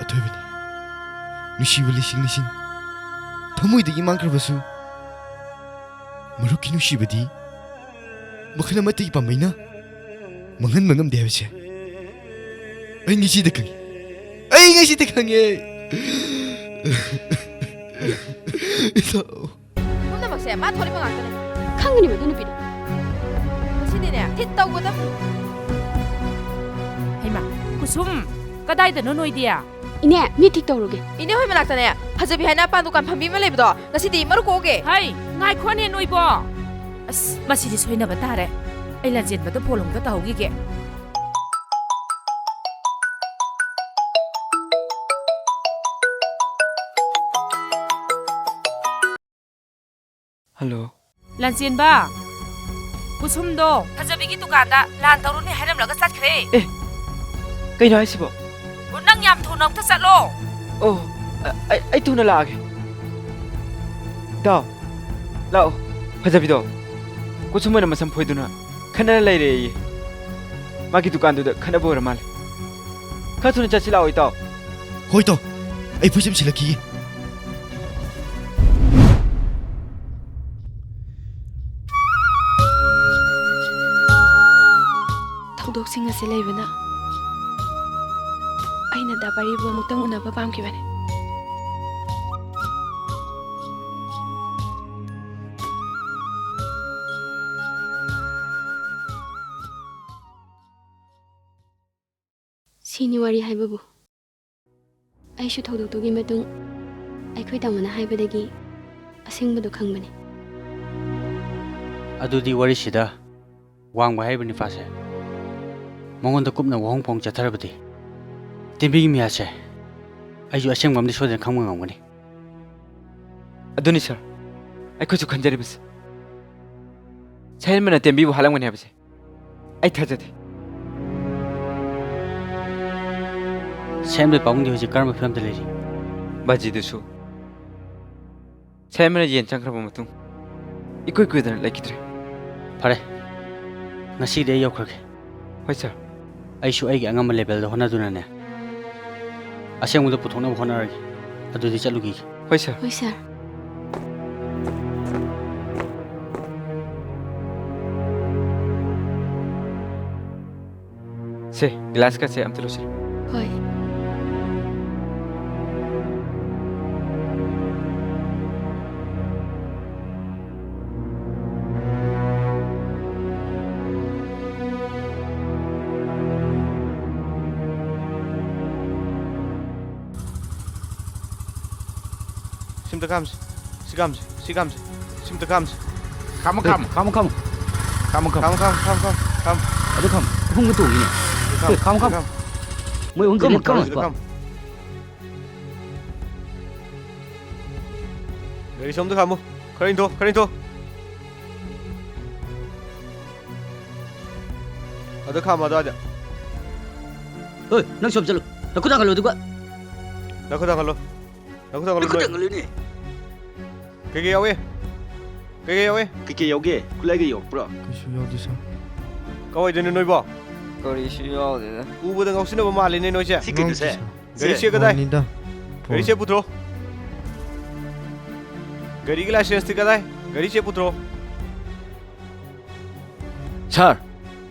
ꯑꯊꯣꯏꯕꯅꯤ꯫ ꯅꯨꯡꯁꯤꯕ ꯂꯤꯁꯤꯡ ꯂꯤꯁꯤꯡ ꯊꯃꯣꯏꯗꯒꯤ ꯃꯥꯡꯈ꯭ꯔꯕꯁꯨ, ꯃꯔꯨꯞꯀꯤ ꯅꯨꯡꯁꯤꯕꯗꯤ ꯃꯈꯜ ꯑꯃꯠꯇꯒꯤ ꯄꯥꯝꯕꯩꯅ ꯃꯥꯡꯍꯟꯕ ꯉꯝꯗꯦ ꯍꯥꯏꯕꯁꯦ ꯑꯩ ꯉꯁꯤꯗ ꯈꯪꯉꯤ꯫ ꯑꯩ ꯉꯁꯤꯗ ꯈꯪꯉꯦ꯫ ꯏꯇꯥꯎ꯫ ꯄꯨꯝꯅꯃꯛꯁꯦ ꯃꯥ ꯊꯣꯛꯂꯛꯄ ꯉꯥꯛꯇꯅꯦ꯫ ꯈꯪꯒꯅꯤ ꯃꯗꯨ ꯅꯨꯄꯤꯗꯣ꯫ ꯉꯁꯤꯗꯤꯅꯦ, ꯊꯤꯠ ꯇꯧꯒꯗꯕꯅꯤ꯫ ꯍꯩꯃꯥ, ꯀꯨꯁꯨꯝ, ꯀꯗꯥꯏꯗꯅꯣ ꯅꯣꯏꯗꯤ? ꯏꯅꯦ, ꯃꯤ ꯊꯤꯠ ꯇꯧꯔꯨꯒꯦ꯫ ꯏꯅꯦ ꯍꯣꯏ ꯃꯅꯥꯛꯇꯅꯦ, ꯐꯖꯕꯤ ꯍꯥꯏꯅ ꯄꯥꯟ ꯗꯨꯀꯥꯟ ꯐꯝꯕꯤ ꯑꯃ ꯂꯩꯕꯗꯣ, ꯉꯁꯤꯗꯤ ꯃꯔꯨ ꯀꯣꯛꯎꯒꯦ꯫ ꯍꯩ, ꯉꯥꯏꯈꯣꯅꯦ ꯅꯣꯏꯕꯣ꯫ ꯑꯁ, ꯃꯁꯤꯗꯤ ꯁꯣꯏꯅꯕ ꯇꯥꯔꯦ꯫ ꯑꯩ ꯂꯥꯟꯖꯦꯟꯕꯗ ꯐꯣꯟ ꯑꯃꯨꯛꯇ ꯇꯧꯍꯧꯈꯤꯒꯦ꯫ ꯍꯜꯂꯣ꯫ ꯂꯥꯟꯆꯦꯟꯕ, ꯀꯨꯁꯨꯝꯗꯣ ꯐꯖꯕꯤꯒꯤ ꯗꯨꯀꯥꯟꯗ ꯂꯥꯟ ꯇꯧꯔꯨꯅꯤ ꯍꯥꯏꯔꯝꯂꯒ ꯆꯠꯈ꯭ꯔꯦ꯫ ꯑꯦ, ꯀꯩꯅꯣ ꯍꯥꯏꯁꯤꯕꯣ? ꯑꯣ, ꯅꯪ ꯌꯥꯝ ꯊꯨꯅ ꯑꯝꯇ ꯆꯠꯂꯣ꯫ ꯑꯣ, ꯑ-, ꯑꯩ, ꯑꯩ ꯊꯨꯅ ꯂꯥꯛꯑꯒꯦ꯫ ꯏꯇꯥꯎ, ꯂꯥꯛꯑꯣ꯫ ꯐꯖꯕꯤꯗꯣ ꯀꯨꯁꯨꯝ ꯑꯣꯏꯅ ꯃꯁꯝ ꯐꯣꯏꯗꯨꯅ ꯈꯠꯅꯔ ꯂꯩꯔꯦꯌꯦ꯫ ꯃꯥꯒꯤ ꯗꯨꯀꯥꯟꯗꯨꯗ ꯈꯠꯅꯕ ꯑꯣꯏꯔ ꯃꯥꯜꯂꯦ꯫ ꯈꯔ ꯊꯨꯅ ꯆꯠꯁꯤ ꯂꯥꯛꯑꯣ, ꯏꯇꯥꯎ꯫ ꯍꯣꯏ, ꯏꯇꯥꯎ꯫ ꯑꯩ ꯐꯣꯏꯁꯝ ꯁꯤꯜꯂꯛꯈꯤꯒꯦ꯫ ꯊꯧꯗꯣꯛꯁꯤꯡ ꯑꯁꯤ ꯂꯩꯕꯅ ꯑꯩꯅ ꯗꯥ ꯄꯥꯔꯤꯕꯨ ꯑꯃꯨꯛꯇꯪ ꯎꯅꯕ ꯄꯥꯝꯈꯤꯕꯅꯤ꯫ ꯁꯤꯅꯤ ꯋꯥꯔꯤ ꯍꯥꯏꯕꯕꯨ꯫ ꯑꯩꯁꯨ ꯊꯧꯗꯣꯛꯇꯨꯒꯤ ꯃꯇꯨꯡ ꯑꯩꯈꯣꯏ ꯇꯥꯃꯣꯅ ꯍꯥꯏꯕꯗꯒꯤ ꯑꯁꯦꯡꯕꯗꯨ ꯈꯪꯕꯅꯤ꯫ ꯑꯗꯨꯗꯤ ꯋꯥꯔꯤꯁꯤꯗ ꯋꯥꯡꯕ ꯍꯥꯏꯔꯤꯕ ꯅꯤꯄꯥꯁꯦ ꯃꯉꯣꯟꯗ ꯀꯨꯞꯅ ꯋꯥꯍꯪ ꯐꯥꯎ ꯆꯠꯊꯔꯕꯗꯤ ꯇꯦꯝꯕꯤꯒꯤ ꯃꯤꯍꯥꯠꯁꯦ ꯑꯩꯁꯨ ꯑꯁꯦꯡꯕ ꯑꯃꯗꯤ ꯁꯣꯏꯗꯅ ꯈꯪꯕ ꯉꯝꯒꯅꯤ꯫ ꯑꯗꯨꯅꯤ ꯁꯥꯔ, ꯑꯩꯈꯣꯏꯁꯨ ꯈꯟꯖꯔꯤꯕꯁꯦ꯫ ꯁꯍꯦꯟꯕꯅ ꯇꯦꯝꯕꯤꯕꯨ ꯍꯥꯠꯂꯝꯒꯅꯤ ꯍꯥꯏꯕꯁꯦ ꯑꯩ ꯊꯥꯖꯗꯦ꯫ ꯁꯍꯦꯟꯕꯩ ꯄꯥꯕꯨꯡꯗꯤ ꯍꯧꯖꯤꯛ ꯀꯔꯝꯕ ꯐꯤꯕꯝꯗ ꯂꯩꯔꯤ? ꯕꯥꯖꯤꯗꯨꯁꯨ ꯁꯍꯦꯟꯕꯅ ꯌꯦꯟ ꯆꯪꯈ꯭ꯔꯕ ꯃꯇꯨꯡ ꯏꯀꯨꯏ ꯀꯨꯏꯗꯅ ꯂꯩꯈꯤꯗ꯭ꯔꯦ꯫ ꯐꯔꯦ, ꯉꯁꯤꯗꯤ ꯑꯩ ꯌꯧꯈ꯭ꯔꯒꯦ꯫ ꯍꯣꯏ ꯁꯥꯔ꯫ ꯑꯩꯁꯨ ꯑꯩꯒꯤ ꯑꯉꯝꯕ ꯂꯦꯕꯦꯜꯗ ꯍꯣꯠꯅꯗꯨꯅꯅꯦ ꯑꯁꯦꯡꯕꯗꯣ ꯄꯨꯊꯣꯛꯅꯕ ꯍꯣꯠꯅꯔꯒꯦ꯫ ꯑꯗꯨꯗꯤ ꯆꯠꯂꯨꯈꯤꯒꯦ꯫ ꯍꯣꯏ, ꯁꯥꯔ꯫ ꯍꯣꯏ, ꯁꯥꯔ꯫ ꯁꯦ, ꯒ꯭ꯂꯥꯁꯀꯁꯦ ꯑꯝꯇ ꯂꯧꯁꯤꯜꯂꯨ꯫ ꯍꯣꯏ꯫ ꯁꯤꯝꯇ ꯈꯥꯝꯁꯤ꯫ ꯁꯤ ꯈꯥꯝꯁꯤ꯫ ꯁꯤ ꯈꯥꯝꯁꯤ꯫ ꯁꯤꯝꯇ ꯈꯥꯝꯁꯤ꯫ ꯈꯥꯝꯃꯣ, ꯈꯥꯝꯃꯣ꯫ ꯈꯥꯝꯃꯣ, ꯈꯥꯝꯃꯣ꯫ ꯈꯥꯝꯃꯣ, ꯈꯥꯝꯃꯣ꯫ ꯈꯥꯝꯃꯣ, ꯈꯥꯝꯃꯣ, ꯈꯥꯝꯃꯣ, ꯈꯥꯝꯃꯣ, ꯈꯥꯝꯃꯣ꯫ ꯑꯗꯨ ꯈꯥꯝꯃꯣ꯫ ꯑꯍꯨꯝꯒ ꯇꯣꯡꯉꯤꯅꯦ꯫ ꯁꯤ ꯈꯥꯝꯃꯣ, ꯑꯦ, ꯈꯥꯝꯃꯣ, ꯁꯤ ꯈꯥꯝꯃꯣ꯫ ꯈꯥꯝꯃꯣ꯫ ꯃꯣꯏ ꯑꯍꯨꯝ ꯁꯤꯗ ꯀꯔꯤꯝ ꯈꯥꯝꯃꯣ, ꯈꯪꯉꯣꯏ꯫ ꯁꯤꯗ ꯈꯥꯝꯃꯣ꯫ ꯒꯥꯔꯤ ꯁꯣꯝꯗ ꯈꯥꯝꯃꯨ꯫ ꯈꯔ ꯏꯟꯊꯣꯛ, ꯈꯔ ꯏꯟꯊꯣꯛ꯫ ꯑꯗ ꯈꯥꯝꯃꯣ ꯑꯗꯨꯋꯥꯏꯗ꯫ ꯍꯣꯏ, ꯅꯪ ꯁꯣꯝ ꯆꯠꯂꯨ꯫ ꯅꯈꯨꯠ ꯊꯥꯡꯒꯠꯂꯨ ꯑꯗꯨꯒ꯫ ꯅꯈꯨꯠ ꯊꯥꯡꯒꯠꯂꯨ꯫ ꯅꯈꯨꯠ ꯊꯥꯡꯒꯠꯂꯨ, ꯅꯈꯨꯠ ꯅꯣꯏ꯫ ꯊꯥꯡꯒꯠꯂꯨꯅꯦ꯫ ꯀꯩꯀꯩ ꯌꯥꯎꯏ? ꯀꯩꯀꯩ ꯌꯥꯎꯏ? ꯀꯩꯀꯩ ꯌꯥꯎꯒꯦ? ꯈꯨꯠꯂꯥꯏꯒ ꯌꯥꯎꯔꯛꯄ꯭ꯔꯣ? ꯀꯩꯁꯨ ꯌꯥꯎꯗꯦ, ꯁꯥꯔ꯫ ꯀꯋꯥꯏꯗꯩꯅꯣ ꯅꯣꯏꯕꯣ? ꯀꯔꯤꯁꯨ ꯌꯥꯎꯗꯦꯗ꯫ ꯎꯕꯗ ꯉꯥꯎꯁꯤꯟꯅꯕ ꯃꯥꯜꯂꯤꯅꯦ ꯅꯣꯏꯁꯦ꯫ ꯁꯤ ꯀꯩꯅꯣ, ꯉꯥꯎꯗꯦ, ꯁꯥꯔ꯫ ꯒꯥꯔꯤ ꯆꯦ ꯀꯗꯥꯏ? ꯐꯣꯟꯅꯤꯗ꯫ ꯒꯥꯔꯤ ꯐꯣꯟ꯫ ꯆꯦ ꯄꯨꯊꯣꯔꯛꯑꯣ꯫ ꯒꯥꯔꯤꯒꯤ ꯂꯥꯏꯁꯦꯟꯁꯇꯤ ꯀꯗꯥꯏ? ꯒꯥꯔꯤ ꯆꯦ ꯄꯨꯊꯣꯔꯛꯑꯣ꯫ ꯁꯥꯔ,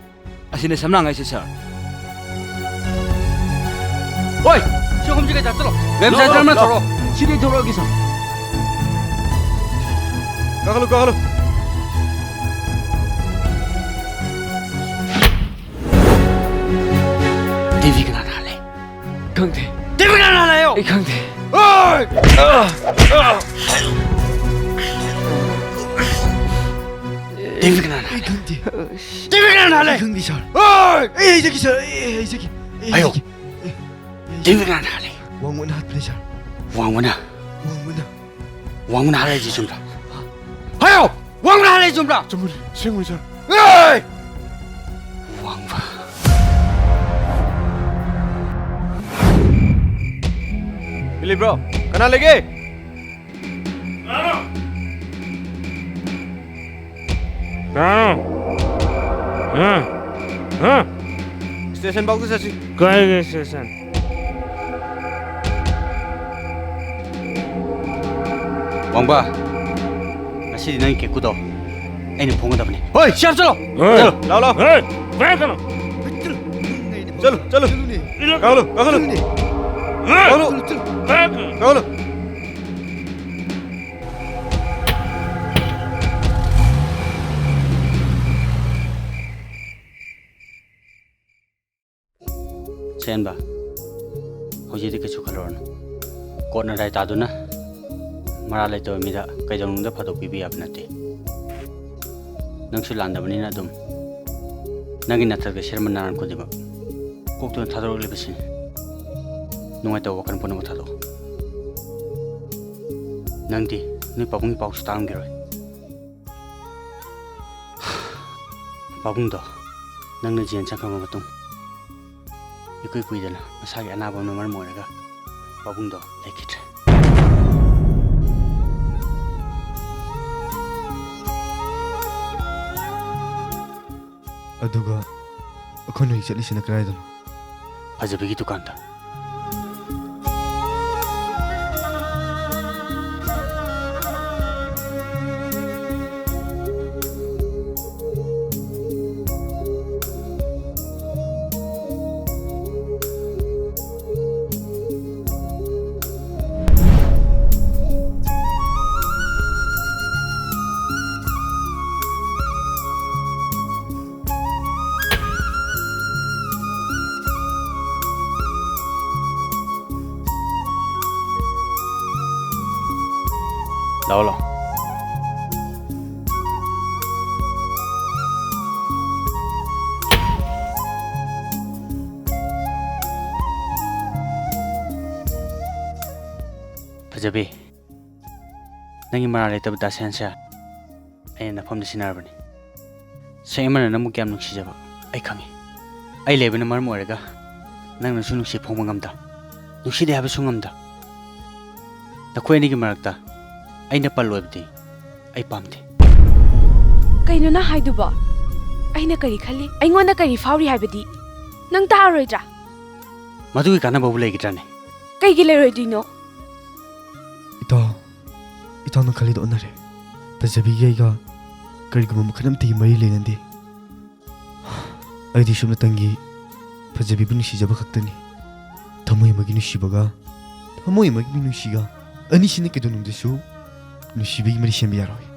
ꯑꯁꯤꯅꯦ ꯁꯝꯂꯥꯡ ꯍꯥꯏꯁꯦ, ꯁꯥꯔ꯫ ꯑꯣꯏ! ꯁꯤ ꯑꯍꯨꯝꯁꯤ ꯀꯩꯗ ꯆꯠꯂꯣ? ꯂꯣ, ꯂꯣ, ꯂꯣ꯫ ꯊꯣꯔꯛꯑꯣ꯫ ꯁꯤꯗꯤ ꯊꯣꯔꯛꯑꯒꯦ, ꯁꯥꯔ꯫ ꯀꯥꯈꯠꯂꯨ, ꯀꯥꯈꯠꯂꯨ꯫ ꯇꯤꯚꯤ ꯀꯅꯥꯅ ꯍꯥꯜꯂꯦ? ꯈꯪꯗꯦ꯫ ꯇꯤꯚꯤ ꯀꯅꯥꯅ ꯍꯥꯜꯂꯦ? ꯑꯩ ꯈꯪꯗꯦ꯫ ꯑꯣꯏ! ꯇꯤꯚꯤ ꯀꯅꯥꯅ ꯑꯩ ꯍꯥꯜꯂꯦ? ꯈꯪꯗꯦ꯫ ꯇꯤꯚꯤ ꯀꯅꯥꯅ ꯍꯥꯜꯂꯦ? ꯑꯩ ꯈꯪꯗꯦ, ꯁꯥꯔ꯫ ꯑꯣꯏ! ꯑꯩ ꯍꯥꯏꯖꯒꯦ, ꯁꯥꯔ꯫ ꯑꯩ ꯍꯥꯏꯖꯒꯦ꯫ ꯑꯩ ꯍꯥꯏꯌꯣ꯫ ꯍꯥꯏꯖꯒꯦ꯫ ꯑꯩ, ꯑꯩ ꯇꯤꯚꯤ ꯍꯥꯏꯖꯒꯦ꯫ ꯀꯅꯥꯅ ꯍꯥꯜꯂꯦ? ꯋꯥꯡꯃꯅ ꯍꯥꯠꯄꯅꯦ, ꯁꯥꯔ꯫ ꯋꯥꯡꯃꯅ? ꯋꯥꯡꯃꯅ꯫ ꯋꯥꯡꯃꯅ ꯍꯥꯏꯔꯛꯏꯁꯦ ꯆꯨꯝꯕ꯭ꯔꯥ? ꯍꯥꯏꯌꯣ! ꯋꯥꯡꯃꯅ ꯍꯥꯏꯔꯛꯏꯁꯦ ꯆꯨꯝꯕ꯭ꯔꯥ? ꯆꯨꯝꯕꯅꯤ, ꯑꯁꯦꯡꯕꯅꯤ, ꯁꯥꯔ꯫ ꯑꯦ! ꯋꯥꯡꯃ꯫ ꯕꯤꯂꯤꯞ ꯕ꯭ꯔꯣ, ꯀꯅꯥ ꯂꯩꯒꯦ? ꯀꯅꯥꯅꯣ? ꯍꯥ? ꯍꯥ? ꯁ꯭ꯇꯦꯁꯟ ꯐꯥꯎꯗ ꯆꯠꯁꯤ꯫ ꯀꯥꯏꯒꯤ ꯁ꯭ꯇꯦꯁꯟ? ꯋꯥꯡꯕ, ꯉꯁꯤꯗꯤ ꯅꯪꯒꯤ ꯀꯦꯀꯨꯗꯣ ꯑꯩꯅ ꯐꯣꯡꯒꯗꯕꯅꯤ꯫ ꯍꯣꯏ, ꯁꯤ ꯍꯥꯞꯆꯜꯂꯣ꯫ ꯍꯣꯏ꯫ ꯆꯠꯂꯣ, ꯂꯥꯛꯑꯣ, ꯂꯥꯛꯑꯣ꯫ ꯍꯣꯏ, ꯚꯥꯏ, ꯀꯩꯅꯣ? ꯆꯠꯂꯨ, ꯆꯠꯂꯨ꯫ ꯀꯥꯈꯠꯂꯨ, ꯀꯥꯈꯠꯂꯨ꯫ ꯍꯣꯏ꯫ ꯀꯥꯈꯠꯂꯨ, ꯀꯥꯈꯠꯂꯨ꯫ ꯁꯦꯟꯕ, ꯍꯧꯖꯤꯛꯇꯤ ꯀꯩꯁꯨ ꯈꯜꯂꯨꯔꯅꯨ꯫ ꯀꯣꯟꯅ ꯗꯥꯏ ꯇꯥꯗꯨꯅ ꯃꯔꯥꯜ ꯂꯩꯇꯕ ꯃꯤꯗ ꯀꯩꯗꯧꯅꯨꯡꯗ ꯐꯥꯗꯣꯛ ꯄꯤꯕ ꯌꯥꯕ ꯅꯠꯇꯦ꯫ ꯅꯪꯁꯨ ꯂꯥꯟꯗꯕꯅꯤꯅ ꯑꯗꯨꯝ ꯅꯪꯒꯤ ꯅꯊꯛꯇ ꯁꯤꯔꯝꯕ ꯅꯥꯔꯟ ꯈꯨꯗꯤꯡꯃꯛ ꯀꯣꯛꯇꯨꯅ ꯊꯥꯗꯣꯔꯛꯂꯤꯕꯁꯤꯅꯤ꯫ ꯅꯨꯡꯉꯥꯏꯇꯕ ꯋꯥꯈꯜ ꯄꯨꯝꯅꯃꯛ ꯊꯥꯗꯣꯛꯑꯣ꯫ ꯅꯪꯗꯤ ꯅꯣꯏ ꯄꯥꯕꯨꯡꯒꯤ ꯄꯥꯎꯁꯨ ꯇꯥꯔꯝꯈꯤꯔꯣꯏ꯫ ꯄꯥꯕꯨꯡꯗꯣ ꯅꯪꯅ ꯖꯦꯜ ꯆꯪꯈ꯭ꯔꯕ ꯃꯇꯨꯡ ꯏꯀꯨꯏ ꯀꯨꯏꯗꯅ ꯃꯁꯥꯒꯤ ꯑꯅꯥꯕ ꯑꯃꯅ ꯃꯔꯝ ꯑꯣꯏꯔꯒ ꯄꯥꯕꯨꯡꯗꯣ ꯂꯩꯈꯤꯗ꯭ꯔꯦ꯫ ꯑꯗꯨꯒ ꯑꯩꯈꯣꯏꯅ ꯍꯧꯖꯤꯛ ꯆꯠꯂꯤꯁꯤꯅ ꯀꯗꯥꯏꯗꯅꯣ? ꯐꯖꯕꯤꯒꯤ ꯗꯨꯀꯥꯟꯗ꯫ ꯂꯥꯛꯑꯣ, ꯂꯥꯛꯑꯣ꯫ ꯐꯖꯕꯤ, ꯅꯪꯒꯤ ꯃꯔꯥꯜ ꯂꯩꯇꯕ ꯗꯥ ꯁꯦꯟꯁꯦ ꯑꯩꯅ ꯅꯐꯝꯗ ꯁꯤꯟꯅꯔꯕꯅꯤ꯫ ꯁꯛꯍꯦꯟꯕꯅ ꯅꯪꯕꯨ ꯀꯌꯥꯝ ꯅꯨꯡꯁꯤꯖꯕ ꯑꯩ ꯈꯪꯉꯤ꯫ ꯑꯩ ꯂꯩꯕꯅ ꯃꯔꯝ ꯑꯣꯏꯔꯒ ꯅꯪꯅꯁꯨ ꯅꯨꯡꯁꯤ ꯐꯣꯡꯕ ꯉꯝꯗ, ꯅꯨꯡꯁꯤꯗꯦ ꯍꯥꯏꯕꯁꯨ ꯉꯝꯗ꯫ ꯅꯈꯣꯏ ꯑꯅꯤꯒꯤ ꯃꯔꯛꯇ ꯑꯩꯅ ꯄꯜꯂꯣꯏꯕꯗꯤ ꯑꯩ ꯄꯥꯝꯗꯦ꯫ ꯀꯩꯅꯣ ꯅꯪ ꯍꯥꯏꯗꯨꯕꯣ? ꯑꯩꯅ ꯀꯔꯤ ꯈꯜꯂꯤ, ꯑꯩꯉꯣꯟꯗ ꯀꯔꯤ ꯐꯥꯎꯔꯤ ꯍꯥꯏꯕꯗꯤ ꯅꯪ ꯇꯥꯔꯔꯣꯏꯗ꯭ꯔꯥ? ꯃꯗꯨꯒꯤ ꯀꯥꯟꯅꯕꯕꯨ ꯂꯩꯒꯗ꯭ꯔꯥꯅꯦ? ꯀꯩꯒꯤ ꯂꯩꯔꯣꯏꯗꯣꯏꯅꯣ? ꯏꯇꯥꯎ, ꯏꯇꯥꯎꯅ ꯈꯜꯂꯤꯗꯣ ꯑꯣꯟꯅꯔꯦ꯫ ꯐꯖꯕꯤꯒ ꯑꯩꯒ ꯀꯔꯤꯒꯨꯝꯕ ꯃꯈꯜ ꯑꯃꯠꯇꯒꯤ ꯃꯔꯤ ꯂꯩꯅꯗꯦ꯫ ꯑꯩꯗꯤ ꯁꯨꯞꯅꯇꯪꯒꯤ ꯐꯖꯕꯤꯕꯨ ꯅꯨꯡꯁꯤꯖꯕ ꯈꯛꯇꯅꯤ꯫ ꯊꯃꯣꯏ ꯑꯃꯒꯤ ꯅꯨꯡꯁꯤꯕꯒ ꯊꯃꯣꯏ ꯑꯃꯒꯤ ꯃꯤꯅꯨꯡꯁꯤꯒ ꯑꯅꯤꯁꯤꯅ ꯀꯩꯗꯧꯅꯨꯡꯗꯁꯨ ꯅꯨꯡꯁꯤꯕꯒꯤ ꯃꯔꯤ ꯁꯦꯝꯕ ꯌꯥꯔꯣꯏ꯫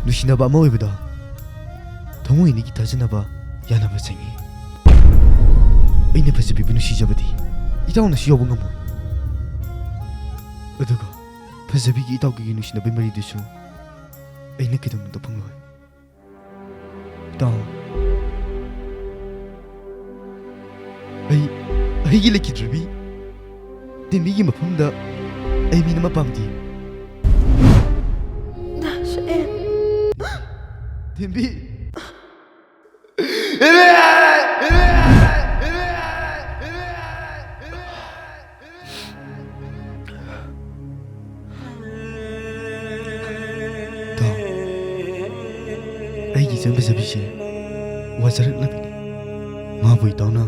ꯅꯨꯡꯁꯤꯅꯕ ꯑꯃ ꯑꯣꯏꯕꯗ ꯊꯃꯣꯏ ꯑꯅꯤꯒꯤ ꯊꯥꯖꯅꯕ, ꯌꯥꯅꯕ ꯆꯪꯏ꯫ ꯑꯩꯅ ꯐꯖꯕꯤꯕꯨ ꯅꯨꯡꯁꯤꯖꯕꯗꯤ ꯏꯇꯥꯎꯅꯁꯨ ꯌꯥꯎꯕ ꯉꯝꯃꯣꯏ꯫ ꯑꯗꯨꯒ ꯐꯖꯕꯤꯒꯤ ꯏꯇꯥꯎꯒꯤ ꯅꯨꯡꯁꯤꯅꯕꯒꯤ ꯃꯔꯤꯗꯨꯁꯨ ꯑꯩꯅ ꯀꯩꯗꯧꯅꯨꯡꯗ ꯐꯪꯂꯣꯏ꯫ ꯏꯇꯥꯎ, ꯑꯩ, ꯑꯩꯒꯤ ꯂꯩꯈꯤꯗ꯭ꯔꯕꯤ ꯇꯦꯝꯕꯤꯒꯤ ꯃꯐꯝꯗ ꯑꯩ ꯃꯤꯅ ꯑꯃ ꯄꯥꯝꯗꯦ꯫ ꯗꯥ ꯁꯛꯍꯦꯟ꯫ ꯇꯦꯝꯕꯤ꯫ ꯏꯇꯥꯎ, ꯑꯩꯒꯤ ꯏꯆꯟ ꯐꯖꯕꯤꯁꯦ ꯋꯥꯖꯔꯛꯂꯕꯅꯤ꯫ ꯃꯥꯕꯨ ꯏꯇꯥꯎꯅ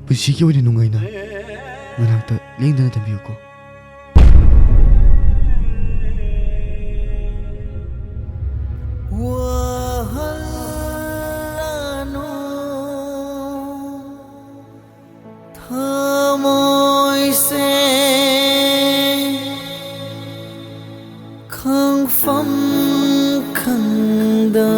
ꯄꯨꯟꯁꯤꯒꯤ ꯑꯣꯏꯅ ꯅꯨꯡꯉꯥꯏꯅ ꯅꯅꯥꯛꯇ ꯂꯦꯡꯗꯅ ꯊꯝꯕꯤꯌꯨꯀꯣ꯫ ꯋꯥꯍꯜꯂꯅꯨ ꯊꯃꯣꯏꯁꯦ ꯈꯪꯐꯝ ꯈꯪꯗ